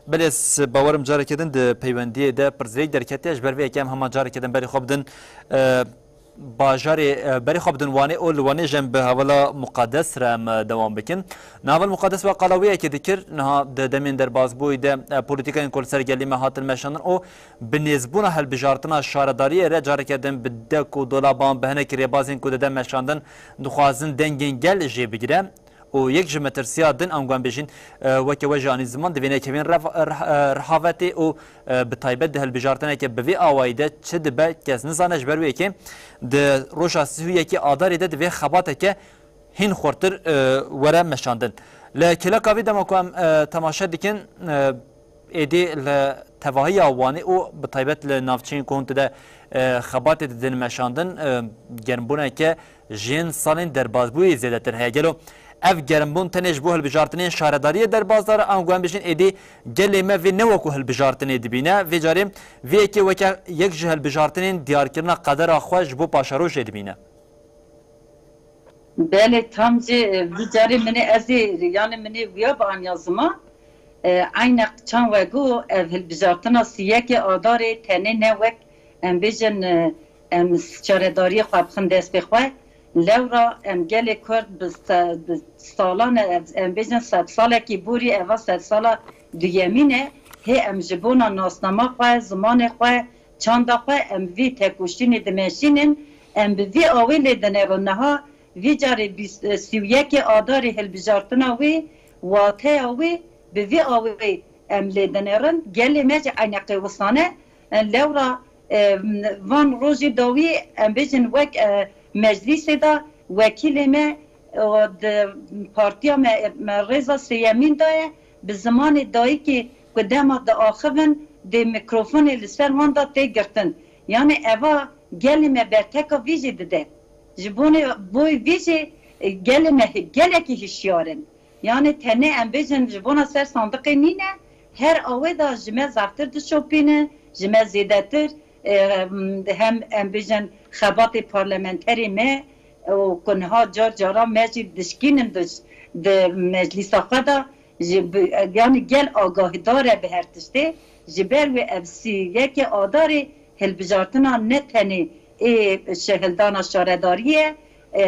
Belê, ez bawerim careke din di peywendiyê de pirsgirêk derketiye, ji ber vê yekê em hema careke din berê xwe bidin, e, bajarê, e, berê xwe bidin Wanê û li Wanê jî em bi hevala Muqedes re em, e, dewam bikin. Na heval Muqedes we qala wê yekê dikir, niha di demên derbasbûyî de, e, polîtîkayên ku li ser gelî me hatin meşandin û bi nêzbûna hilbijartina şaredariyê re careke din bi dek û dolaban, bi hinekî rêbazên ku dide meşandin, dixwazin dengên gel jê bigire. Û yek ji metirsiya din, ango em bêjin, e, weke we jî anî ziman, divê nekevin rev-, e, reh-, e, rehavetê û, e, bi taybet di hilbijartineke bi vê awayî de çi dibe, kes nizane, ji ber wê yekê di roja sî û yekê Adarê de divê xebateke hîn xurtir, e, were meşandin. Li kêleka vî dema ku em, e, temaşe dikin, e, êdî li tevahiya Wanê û bi taybet li navçeyên ku hûn tu de, e, xebatê didin meşandin, e, germbûneke ji yên salên derbasbûyî zêdetir heye. Gelo Ev gerimbûn tenê ji bo hilbijartinên şaredariyê derbas dare, ango em bêjin êdî gelê me vê ne wekû hilbijartinê dibîne. Vê carê vê yekê weke yek ji hilbijartinên diyarkirina qedera xwe ji bo paşerojê dibîne. Belê, tam jî, e, vî carê min ê, ez ê, yani min ê wiya bianiya ziman. E, eynek çend we got, ev hilbijartina sî yekê Adarê tenê ne wek, em bêjin, e, em şaredariyê xwe bixin destê xwe. Lewra em gelê Kurd bi se-, bi salan e, ev, em bêjin sed salekî borî, eva sed sala duyemîn e. Hê em ji bona nasnama xwe, zimanê xwe, çanda xwe em vî tekoşînê dimeşînin, em bi vî awê lê dinêrin. Niha vî carê bîst, sî û yekê Adarê hilbijartina wî, wateya wî bi vî awê em lê dinêrin. Gelê me jî eyneqê wisa ne. Lewra, e, van rojê dawî em bêjin wek, e, meclîsê de wekîlê me, e, di partiya me, me rêza sêyemîn daye, bi zimanê dayikê ku dema diaxivin dê mîkrofonê li ser wan de tê girtin. Yani eva gelê me berteka vî jî dide. Ji bonê boy vî jî, e, gelê me hi-, gelekî hişyar in. Yani tenê em bêjin ji bona ser sandiqê nîne, her awê de ji me zeftir dişopîne, ji me zêdetir, e, hem em bêjin xebatê parlamenterê me û ku niha car caran me jî dişkînin di, di meclîsa xwe de, ji bi, yani gel agahîdar e bi her tiştê. Ji ber wê ev sî yekê Adarê hilbijartina ne tenê ê şehildana şaredariyê, e,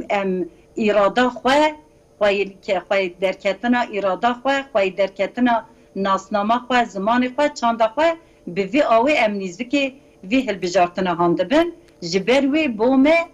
em îrada xwe, xweyî ke-, xweyî derketina îrada xwe, xweyî derketina nasnama xwe, zimanê xwe, çanda xwe, bi vî awê em nîzikê vî hilbijartina han dibin. Ji ber wê bo me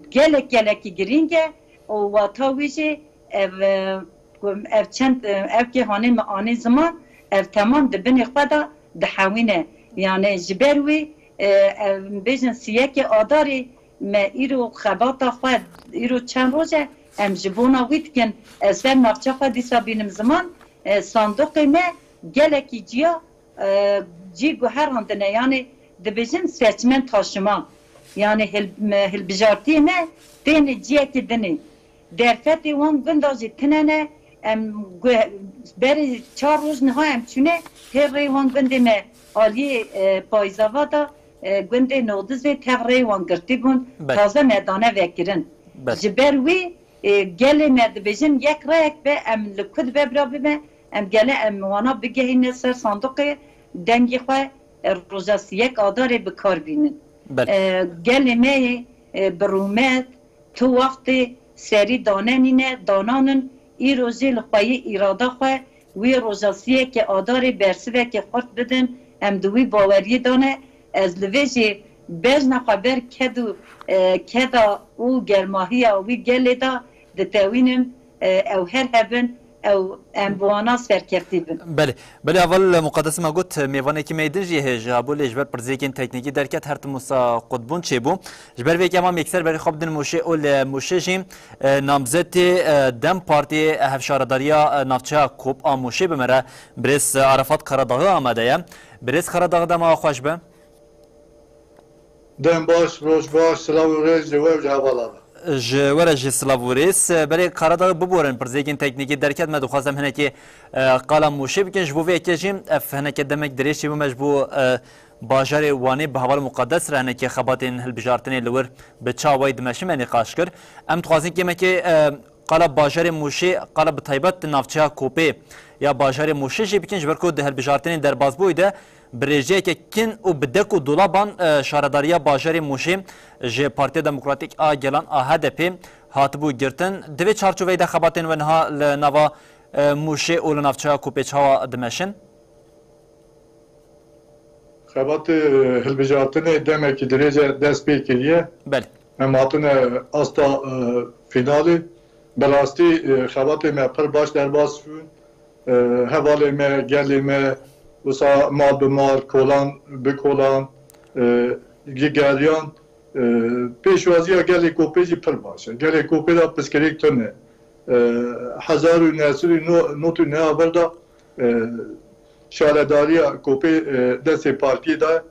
gelek gelekî girîng e û wata wî jî ev, e, ku ev çend, e, ev kê hanê me anî ziman, ev temam di binê xwe de dihewîne. Yani ji ber wî, e, ev bêjin sî yekê Adarê me îro xebata xwe, îro çend roj e, em ji bona wî dikin. Ez ser navça xwe dîsa bînim ziman, e, sandoqê me gelekî ciya, e, cî guherandine, yani dibêjin seçmen taşıma. Yani hil-, me, hilbijartiyê me têne ciyekî dinê. Derfetê wan gunda jî tine ne, em gu-, berê çar roj niha em çûne, hê rê wan gundê me aliyê, e, payzava da, e, gundê Nodizê tev rê wan girtî bûn, Belê. Taze me dane vekirin. Belê. Ji ber wî, e, gelê me dibêjin yek reyek be, em li ku dibe bira bibe, em gele em wana bigehîne ser sanduqê dengê xwe, e, roja sî yek Adarê bi kar bînin. Belê. E, gelê me yê, e, bi rûmet, tu wextê serî danenîne, dananin, îro jê li xweyî îrada xwe wî roja sî yekê Adarê bersivekê xurt bidin, em di wî baweriyê de ne. Ez li vê jî bejna xwe ber ked û, e, keda û germahiya wî gelê de ditewînim, e, ew her hebin, ew em bi wana serkeftî bin. Belê. Belê, heval Muqaddes me got, mêvanekî me din jî hêj hebû, lê ji ber pirsgirêkên teknîkî derket, her tim wisa qutbûn çêbû. Ji ber vê yekê em yekser berê xwe bidin Mûşê û li Mûşê jî, e, namzetê, e, DEM Partiyê, e, hevşaredariya, e, navçeya Kop a Mûşê bi me re birêz, e, Arafat Karadaxî amade ye. Birêz Karadaxî, dema xweş be. Dem baş, roj baş, silav û rêz ji we û ji hevala me. Ji we re jî silav û rêz. Belê Karadaxî, biborin, pirsgirêkên teknîkî derket, me dixwazim hinekî, e, qala Mûşê bikin. Ji bo vê yekê jî ev hineke demek dirêj çêbû, me ji bo, e, bajarê Wanê bi heval Muqaddes re hinekî xebatên hilbijartinê li wir bi çawa wayî dimeşin me nîqaş kir. Em dixwazin kêmekê, e, qala bajarê Mûşê, qala bi taybet di navçeya Kopê ya bajarê Mûşê jî bikin, ji ber ku di hilbijartinên derbasbûyî de bi rêjeyeke kin û bi dek û dolaban, e, şaredariya bajarê Mûşê ji Partiya Demokratîk a Gelan a H D P hatibû girtin. Di vê çarçoveyê de xebatên we niha li nava, e, Mûşê û li navçeya Kopê çawa dimeşin? Xebatê, e, hilbijartinê demekî dirêj e dest pê kiriye. Belê. Em hatine asta, e, fînalê. Bi rastî, e, xebatê me pir baş derbas bûn. E, hevalê me, gelê me, wisa mal bi mal, kolan bi kolan, e, gigeriyan. E, pêşwaziya gelê Kopê jî pir baş e. Gelê Kopê de pirsgirêk tune. E, hezar û neh sed û nod û neh vir de, e, şaredariya Kopê, e, destê partiyê de.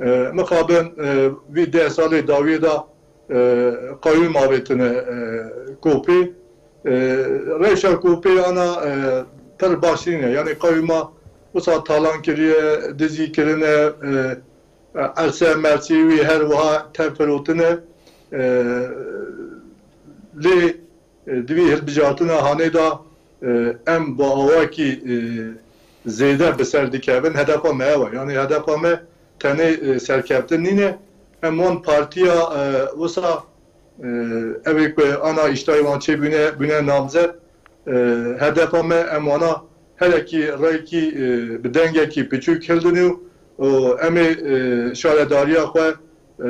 E, mixabin, e, vî deh salê dawiyê de, e, qeyûm avêtine, e, Kopê. E, rewşa ku pê ana, e, pir baş nîne. Yanî qewma wisa talan kiriye, dizî kirine, e, erse mersî wî her wiha tev firotine. E, lê, e, di vî hilbijartina hanê de, e, em bi awakî, e, zêde bi ser dikevin. Hedefa me ew e. Yanî hedefa me tenê, e, serkeftin nîne. Em wan partiya, e, wisa, e, ew ê ku ana îştayê wan çêbûne, bûne namzet. E, hedefa me em wana herekî reyekî, e, bi dengekî piçûk hildin û, û em ê, e, şaredariya xwe, e,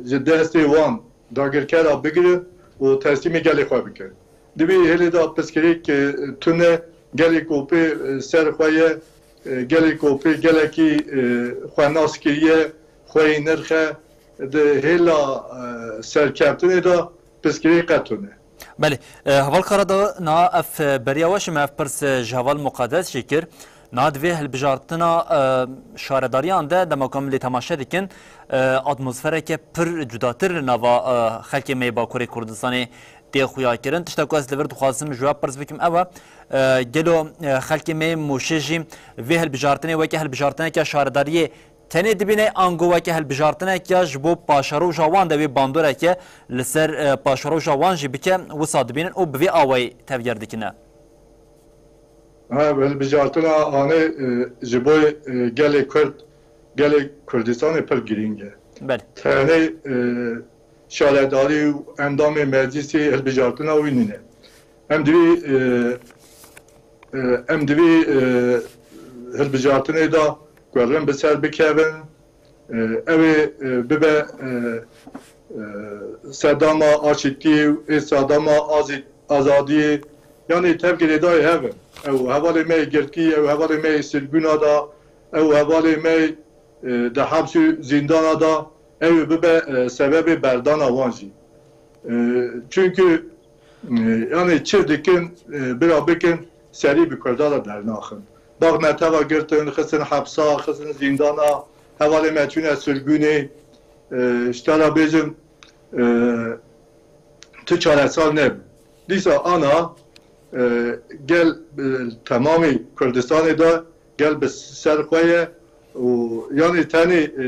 ji destê wan dagirkera bigirin û teslîmê gelê xwe bikin. Di vî hêlê de pirsgirêk, e, tune, gelê ku pê, e, ser xwe ye, e, gelê ku pê gelekî, e, xwe nas kiriye, xweyî nirxe, di hêla, e, serkeftinê de pirsgirêk qet tune. Belê, e, heval Karada, niha ev, e, beriya we ji me ev pirs, e, ji heval Muqedes jî kir. Niha di vê hilbijartina, e, şaredariyan de dema ku em lê temaşe dikin, e, atmosfereke pir cudatir li nava, e, xelkê me yê Bakurê Kurdistanê tê xuya kirin. Tişta ku ez li vir dixwazim ji we pirs bikim ew e, e, gelo, e, xelkê me yê Mûşê jî vê hilbijartinê weke hilbijartineke şaredariyê tenê dibîne, ango weke hilbijartinek ya ji bo paşeroja wan de wê bandoreke li ser, e, paşeroja wan jî bike, wisa dibînin û bi vê awayî tevger dikine? Ha, hilbijartina anê, e, ji bo, e, gelê Kurd, gelê Kurdistanê pir girîng e. Belê. Tenê, e, şaredarî û endamê meclîsê hilbijartina wî nîne. Em divî, e, e, em divî, e, hilbijartinê de ku rind bi ser bikevin, e, ew ê, e, bibe, e, e, sedama aşîtî û ê sedama azî-, azadiyê, yanî tev girêdayî hev in. Ew hevalê me yê girtî, ew hevalê me yê sirgûna da, ew hevalê me, e, di heps û zîndana da, ew ê bibe, e, sebebê berdana wan jî. E, çunku, e, yanî çi dikin, e, bira bikin, serî bi Kurda de dernaxin. Bax me teva girtin, xistin hepsa, xistin zîndana, hevalê me çûne sirgûnê. E, ji te re bêjim, e, tu çaresar nebû. Dîsa ana, e, gel, e, temamê Kurdistanê de gel bi ser xwe ye û yanî tenê, e,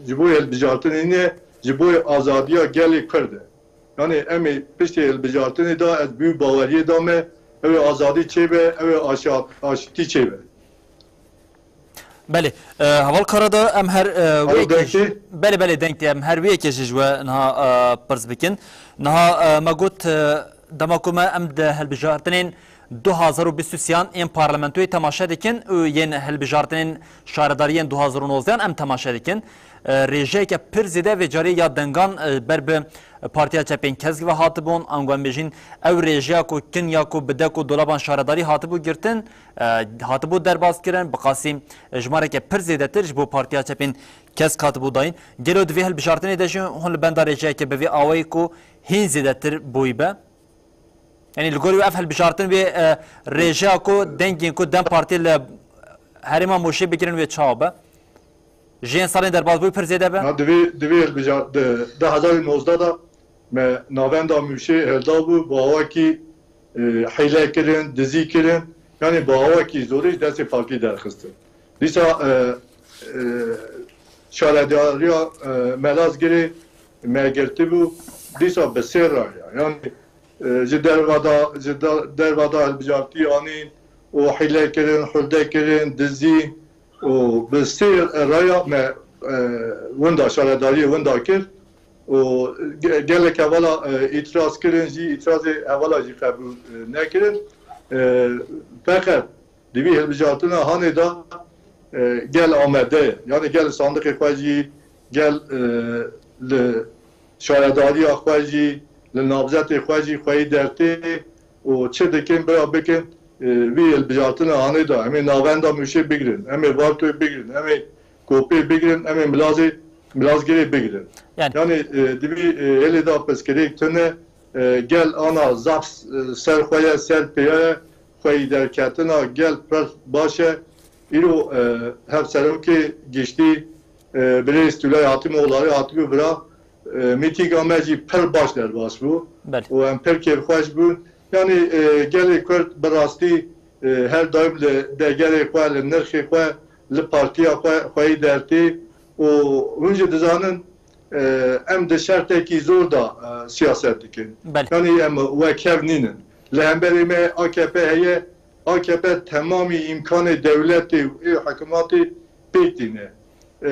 ji bo hilbijartinê nîne, ji bo azadiya gelê Kurd e. Yanî em ê piştê hilbijartinê de ez bi wî baweriyê de me, ew ê azadî çêbe, ew ê aşa-, aştî çêbe. Belê, e, heval Karada, em her, e, Alo, wê yekê dengtê? Belê, belê, dengtê, em her wê yekê jî ji we niha, e, pirs bikin. Niha, e, me got, e, dema ku me em di hilbijartinên du hazar û bîst û sêyan ên parlamentoyê temaşe dikin û yên hilbijartinên şaredariyên du hazar û nozdehan em temaşe dikin. E, rêjeyeke pir zêde vê carê ya dengan, e, ber bi Partiya Çepên Kesk ve hatibûn, ango em bêjin ew rêjeya ku kin ya ku bi dek û dolaban şaredarî hatibû girtin, e, hatibû derbas kirin, bi qasî jimareke pir zêdetir ji bo Partiya Çepên Kesk hatibû dayîn. Gelo di vê hilbijartinê de jî hûn li benda rêjeyeke bi vê awayî ku hîn zêdetir bûyî be? Yanî li gorî we ev hilbijartin wê, e, rêjeya ku dengên ku DEM Partiyê li herêma Mûşê bigirin wê çawa be? Ji yên salên derbasbûyî pir zêde be? Na, divê, divê hilbija-, di, du hezar û nozdeh de me navenda Mûşê hildabû, bi awakî, e, hîle kirin, dizî kirin. Yanî bi awakî zorê ji destê partî derxistin. Dîsa, e, e, şaredariya, e, Melazgirê me girtibû, dîsa bi sê raya. Yanî, e, ji derva da, ji da-, derva da hilbijartî anîn û hîle kirin, hulde kirin, dizî û bi sê raya me, e, winda şaredariyê winda kir û ge-, gelek hevala, e, îtiraz kirin jî, îtirazê hevala jî qebûl, e, nekirin. E, feqet Di vî hilbijartina hanê de, e, gel amade ye. Yanî gel sandiqê xwe jî, gel, e, li şaredariya xwe jî, li navzetê xwe jî xweyî dertê û çi dikin bira bikin, e, vî hilbijartina hanê de. Em ê navenda Mûşê bigirin, em ê Vartoyê bigirin, em ê Kopê bigirin, em ê Milazê, Milazgirê bigirin. Yani. Yanî, e, di vî, e, hêlê de pirsgirêk tune, e, gel ana zaf, e, ser xwe ye, ser pêya ye, xweyî derketina gel pir baş e. Îro, e, hevserokê giştî, e, birêz Tûlay Hatîmoğulları hatibû vira, e, mîtînga me jî pir baş derbas bû. Belê. Û em pir kêfxweş bûn. Yanî e, gelê Kurd bi rastî e, her daim li degerê xwe, li nirxê xwe, li partiya xwe xweyî dertî û hûn jî dizanin e, em di şertekî zor de e, siyaset dikin. Belê. Yanî em wekhev nînin. Li hemberê me A K P heye, A K P temamî îmkanê dewletê û ê hikûmetê pêk tîne. E,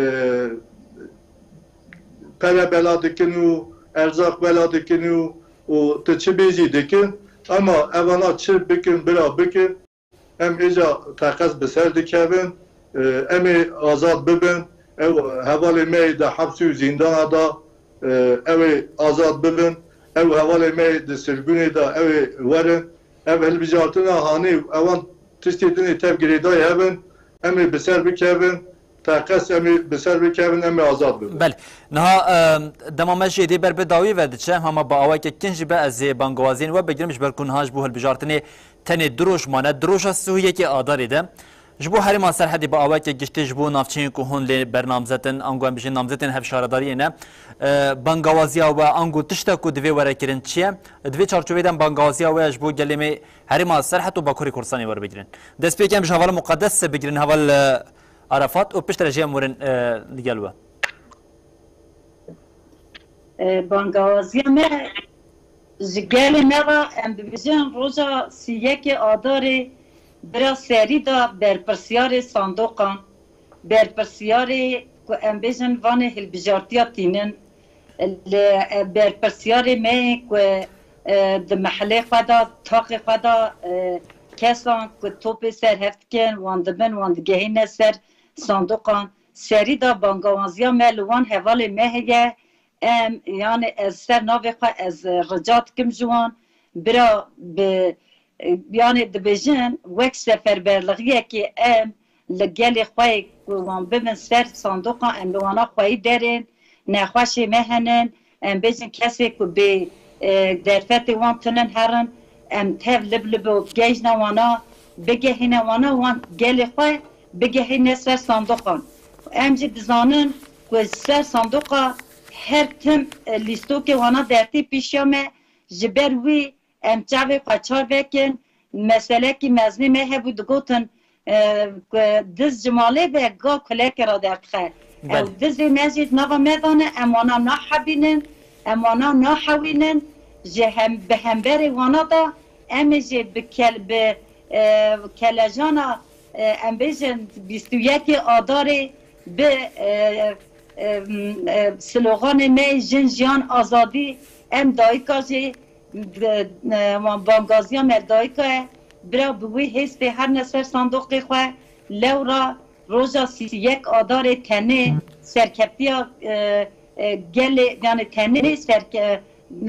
pere bela dikin û erzaq bela dikin û, û tu çi bêjî dikin. Ema evana çi bikin, bira bikin, em êca teqez bi ser dikevin, e, em ê azad bibin. Ew hevalê me yê di heps û zîndana de, e, ew ê azad bibin. Ew hevalê me yê di sirgûnê de, ew ê werin. Ev hilbijartina hanê, ewan tiştê din ê tev girêdayî hebin. Em ê bi ser bikevin. Teqez em ê bi ser bikevin, em ê azad bibin. Belê. Niha, e, dema me jî êdî ber bi dawî ve diçe, hema bi awayeke kin jî be ez ê bangawaziyên we bigirim, ji ber ku niha ji bo hilbijartinê tenê du roj mane, di roja sî û yekê Adarê de ji bo herêma Serhedê bi awayeke giştî ji bo navçeyên ku hûn lê bernamzet in, ango em bijîn namzetên hevşaredariyê ne, e, bangawaziya we ango tişta ku divê were kirin çi ye? Di vê çarçoveyê de em bangawaziya we ji bo gelê me herêma Serhed û Bakurê Kurdistanê were bigirin. Dest pê kem ji hevala Muqedes bigirin, heval, e, Arafat û piştre jî em werin, e, li gel we. E, bangawaziya me ji gelê me re, em bibêjin roja sî yekê Adarê bira serî da berpirsiyarê sandoqan, berpirsiyarê ku em bêjin vanê hilbijartiya tînin, li, e, berpirsiyarê me ku, e, di mehelê xwe de, taxê xwe de, e, kesan ku topê ser hev dikin, wan dibin, wan digehîne ser sandoqan. Serî de bangawaziya me li wan hevalê me heye. Em, yani ez ser navê xwe ez, e, rica dikim ji wan, bira bi, e, yani dibêjin wek seferberlixiyekê em li gelê xwe yê ku wan bibin ser sandoqan, em li wana xweyî derên, nexweşê me henin, em bêjin kesê ku bê, e, derfetê wan tinin herin, em tev lib lib û gejna wana bigehîne wana, wan gelê xwe bigehîne ser sandoqan. Em jî dizanin ku ser sandoqa her tim, e, lîstokê wana dertî pêşiya me, ji ber wî em çavê xwe çar vekin. Meselekî mezinê me hebû digotin, e, ku diz ji malê ve ga kulekê re derdixe. Ew Belê. Dizê me jî nava me dane, em wana nahebînin, em wana nahewînin. Ji hem, bi hemberê wana de em ê jî bi kel-, bi, e, kelejana, e, em bêjin bîst û yekê Adarê bi, e, e, e, sloganê me yê Jin, Jiyan, Azadî, em dayika jî, e, e, wan bangaziya me dayika ye. Bira bi wî hêstê herne ser sandoqê xwe. Lewra roja sî yek Adarê tenê serkeftiya, e, e, gelê, yani tenê serke-,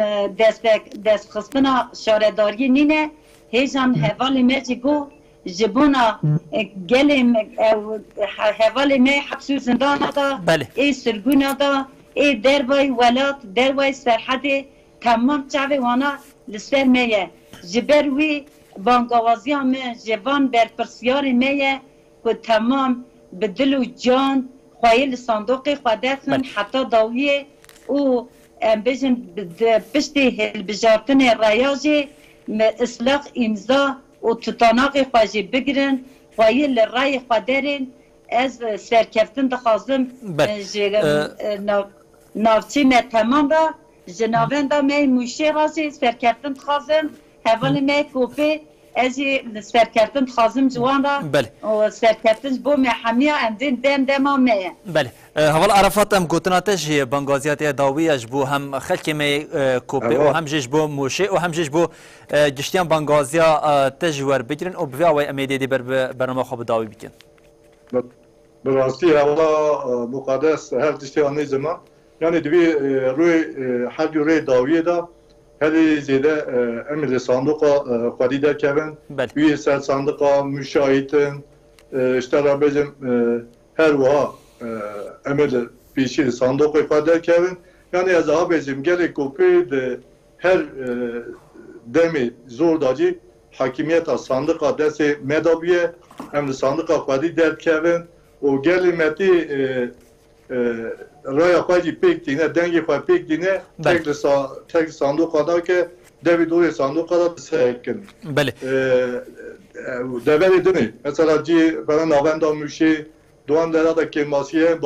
e, destek, destxistina şaredariyê nîne. Hêjan hevalê me jî got, ji bona, e, gelê me, ew, he-, hevalê me heps û zindana da, Belê. Ê sirgûna da, ê dervayî welat, dervayî Serhedê, temam çavê wana li ser me ye. Ji ber wî bangawaziya me ji van berpirsiyarê me ye ku temam bi dil û can xweyê li sandoqê xwe derxin Belê. Heta dawiyê û em bêjin bi-, di piştê hilbijartinê reya jî me islaq îmza û tutanaxê xwe jî bigirin, xweyê li rayê xwe derên. Ez, e, serkeftin dixwazim, Belê. E, ji, E, e, nav-, navçî me temam re, ji navenda me yê Mûşê re jî serkeftin dixwazim. Hevalê me yê Kopê, ez jî serkeftin dixwazim ji wan re. Belê. Û serkeftin ji bo me hemiya em dên dem dema me ye. Belê. E, Heval Arafat, em gotina te jî bangaziya te ya dawî ye ji bo hem xelkê me yê, e, Kopê û Ewa. Hem jî ji bo Mûşê û hem jî ji bo, e, giştiyan bangaziya, e, te jî werbigirin û bi vê awayî em ê dê dê ber bi bernama xwe bi dawî bikin. Bi, bi rastî hevala, e, Muqedes her tiştê anî ziman. Yanî di vî, e, rûyê, e, her du rê dawiyê de herî zêde, e, em li sandoqa, e, xwedî derkevin. Belê. Wî ser sandoqa muşahîtin, e, ji te re bêjim, e, her wiha, e, em ê li pêşî li sandoqê xwe derkevin. Yanî ez aha bêjim gelê Kopê di her, e, demê zor da jî hakimiyeta sandiqa destê me de bûye. Em li sandiqa xwedî derdikevin û gelê me tê, e, e, raya xwe jî pêk tîne, dengê xwe pêk tîne, Belê. Tek li sa-, tek li sandiqa nake, devê dorê sandoqa de disekin. Belê. Deverê dinê, mesela cî bera navenda Mûşê, di wan dera de kêmasî ye,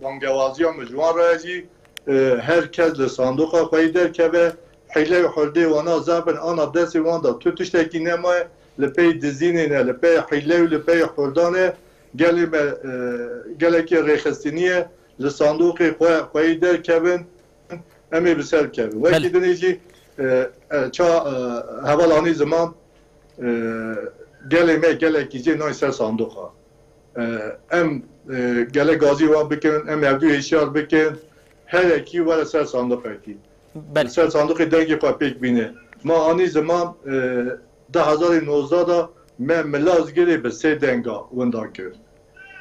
bangewaziya min ji wan re ye jî, e, her kes li sandoqa xwe yî derkeve, hîle û hurdê wana zaf in, ana destê wan de tu tiştekî nemaye, li pey dizînê ne, li pey hîle û li pey hurdan e, gelê me, e, gelekî rêxistinî ye, li sandoqê xwe, xwe yî derkevin, em ê bi ser bikevin. Wekî Belê. Dinê jî, e, e, ça, e, heval anî ziman, e, gelê me gelekî jê nayê ser sandoqa. E, em, e, gelek gazî wan bikin, em hevdû hêşiyar bikin, herekî were ser sandoqekî. Belê. Ser sandoqê dengê xwe pêk bîne. Ma anî ziman, e, du hezar û nozdeh de me Milazgirê bi sê denga winda kir.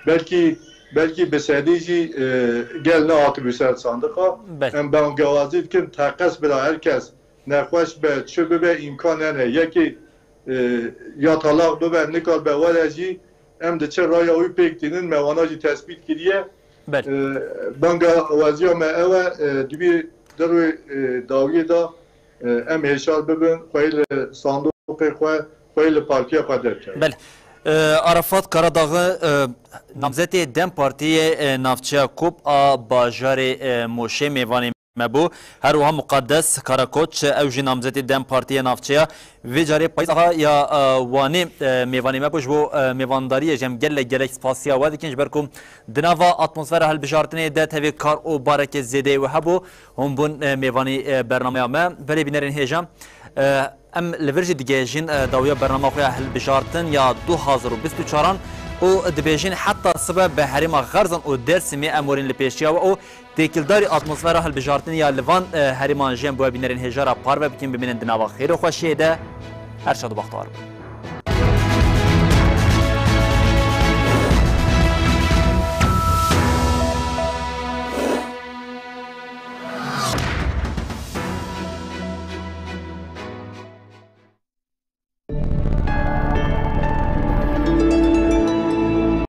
Belkî, belkî bi sedî jî, e, gel nehatibû ser sandiqa. Belê. Em bangewazî dikin, teqez bira her kes nexweş be, çi bibe, îmkan hene. Yekê, e, ya talaq bibe, nikaribe were jî, em di çi raya wî pêk tînin, me wana jî tespît kiriye. Belê. E, bangewaziya me ew e, e, di vî der û, e, dawiyê de, e, em hêşar bibin, xweyî li sandoqê xwe, xweyî li partiya xwe derkevin. Belê. E, Arafat Karadağı, e, namzetê DEM Partiyê, e, navçeya Kop a bajarê, e, Moşê mêvanê me bû. Her wiha Muqaddes Karakoç, ew jî namzetê DEM Partiyê navçeya. Vê carê Payîz Axa ya, e, Wanê, e, mêvanê me bû. Ji bo, e, mêvandariyê jî em gelek gelek spasiya we dikin, ji ber ku di nava atmosfera hilbijartinê de tevê kar û barekê zêdeyê we hebû. Hûn bûn, e, mêvanî, e, bernameya me. Belê bînerên hêja, e, em li vir jî digihêjin, e, dawiya bernama xwe ya hilbijartin ya du hazar û bîst û çaran û dibêjin heta sibe bi herêma Xerzan û Dêrsimê em werin li pêşiya we û têkildarî atmosfera hilbijartin ya li van, e, herêman jî em bi we bînerên hêja re parve bikin, bimînin di nava xêr û xweşiyê de. Her şad û bextewar bin.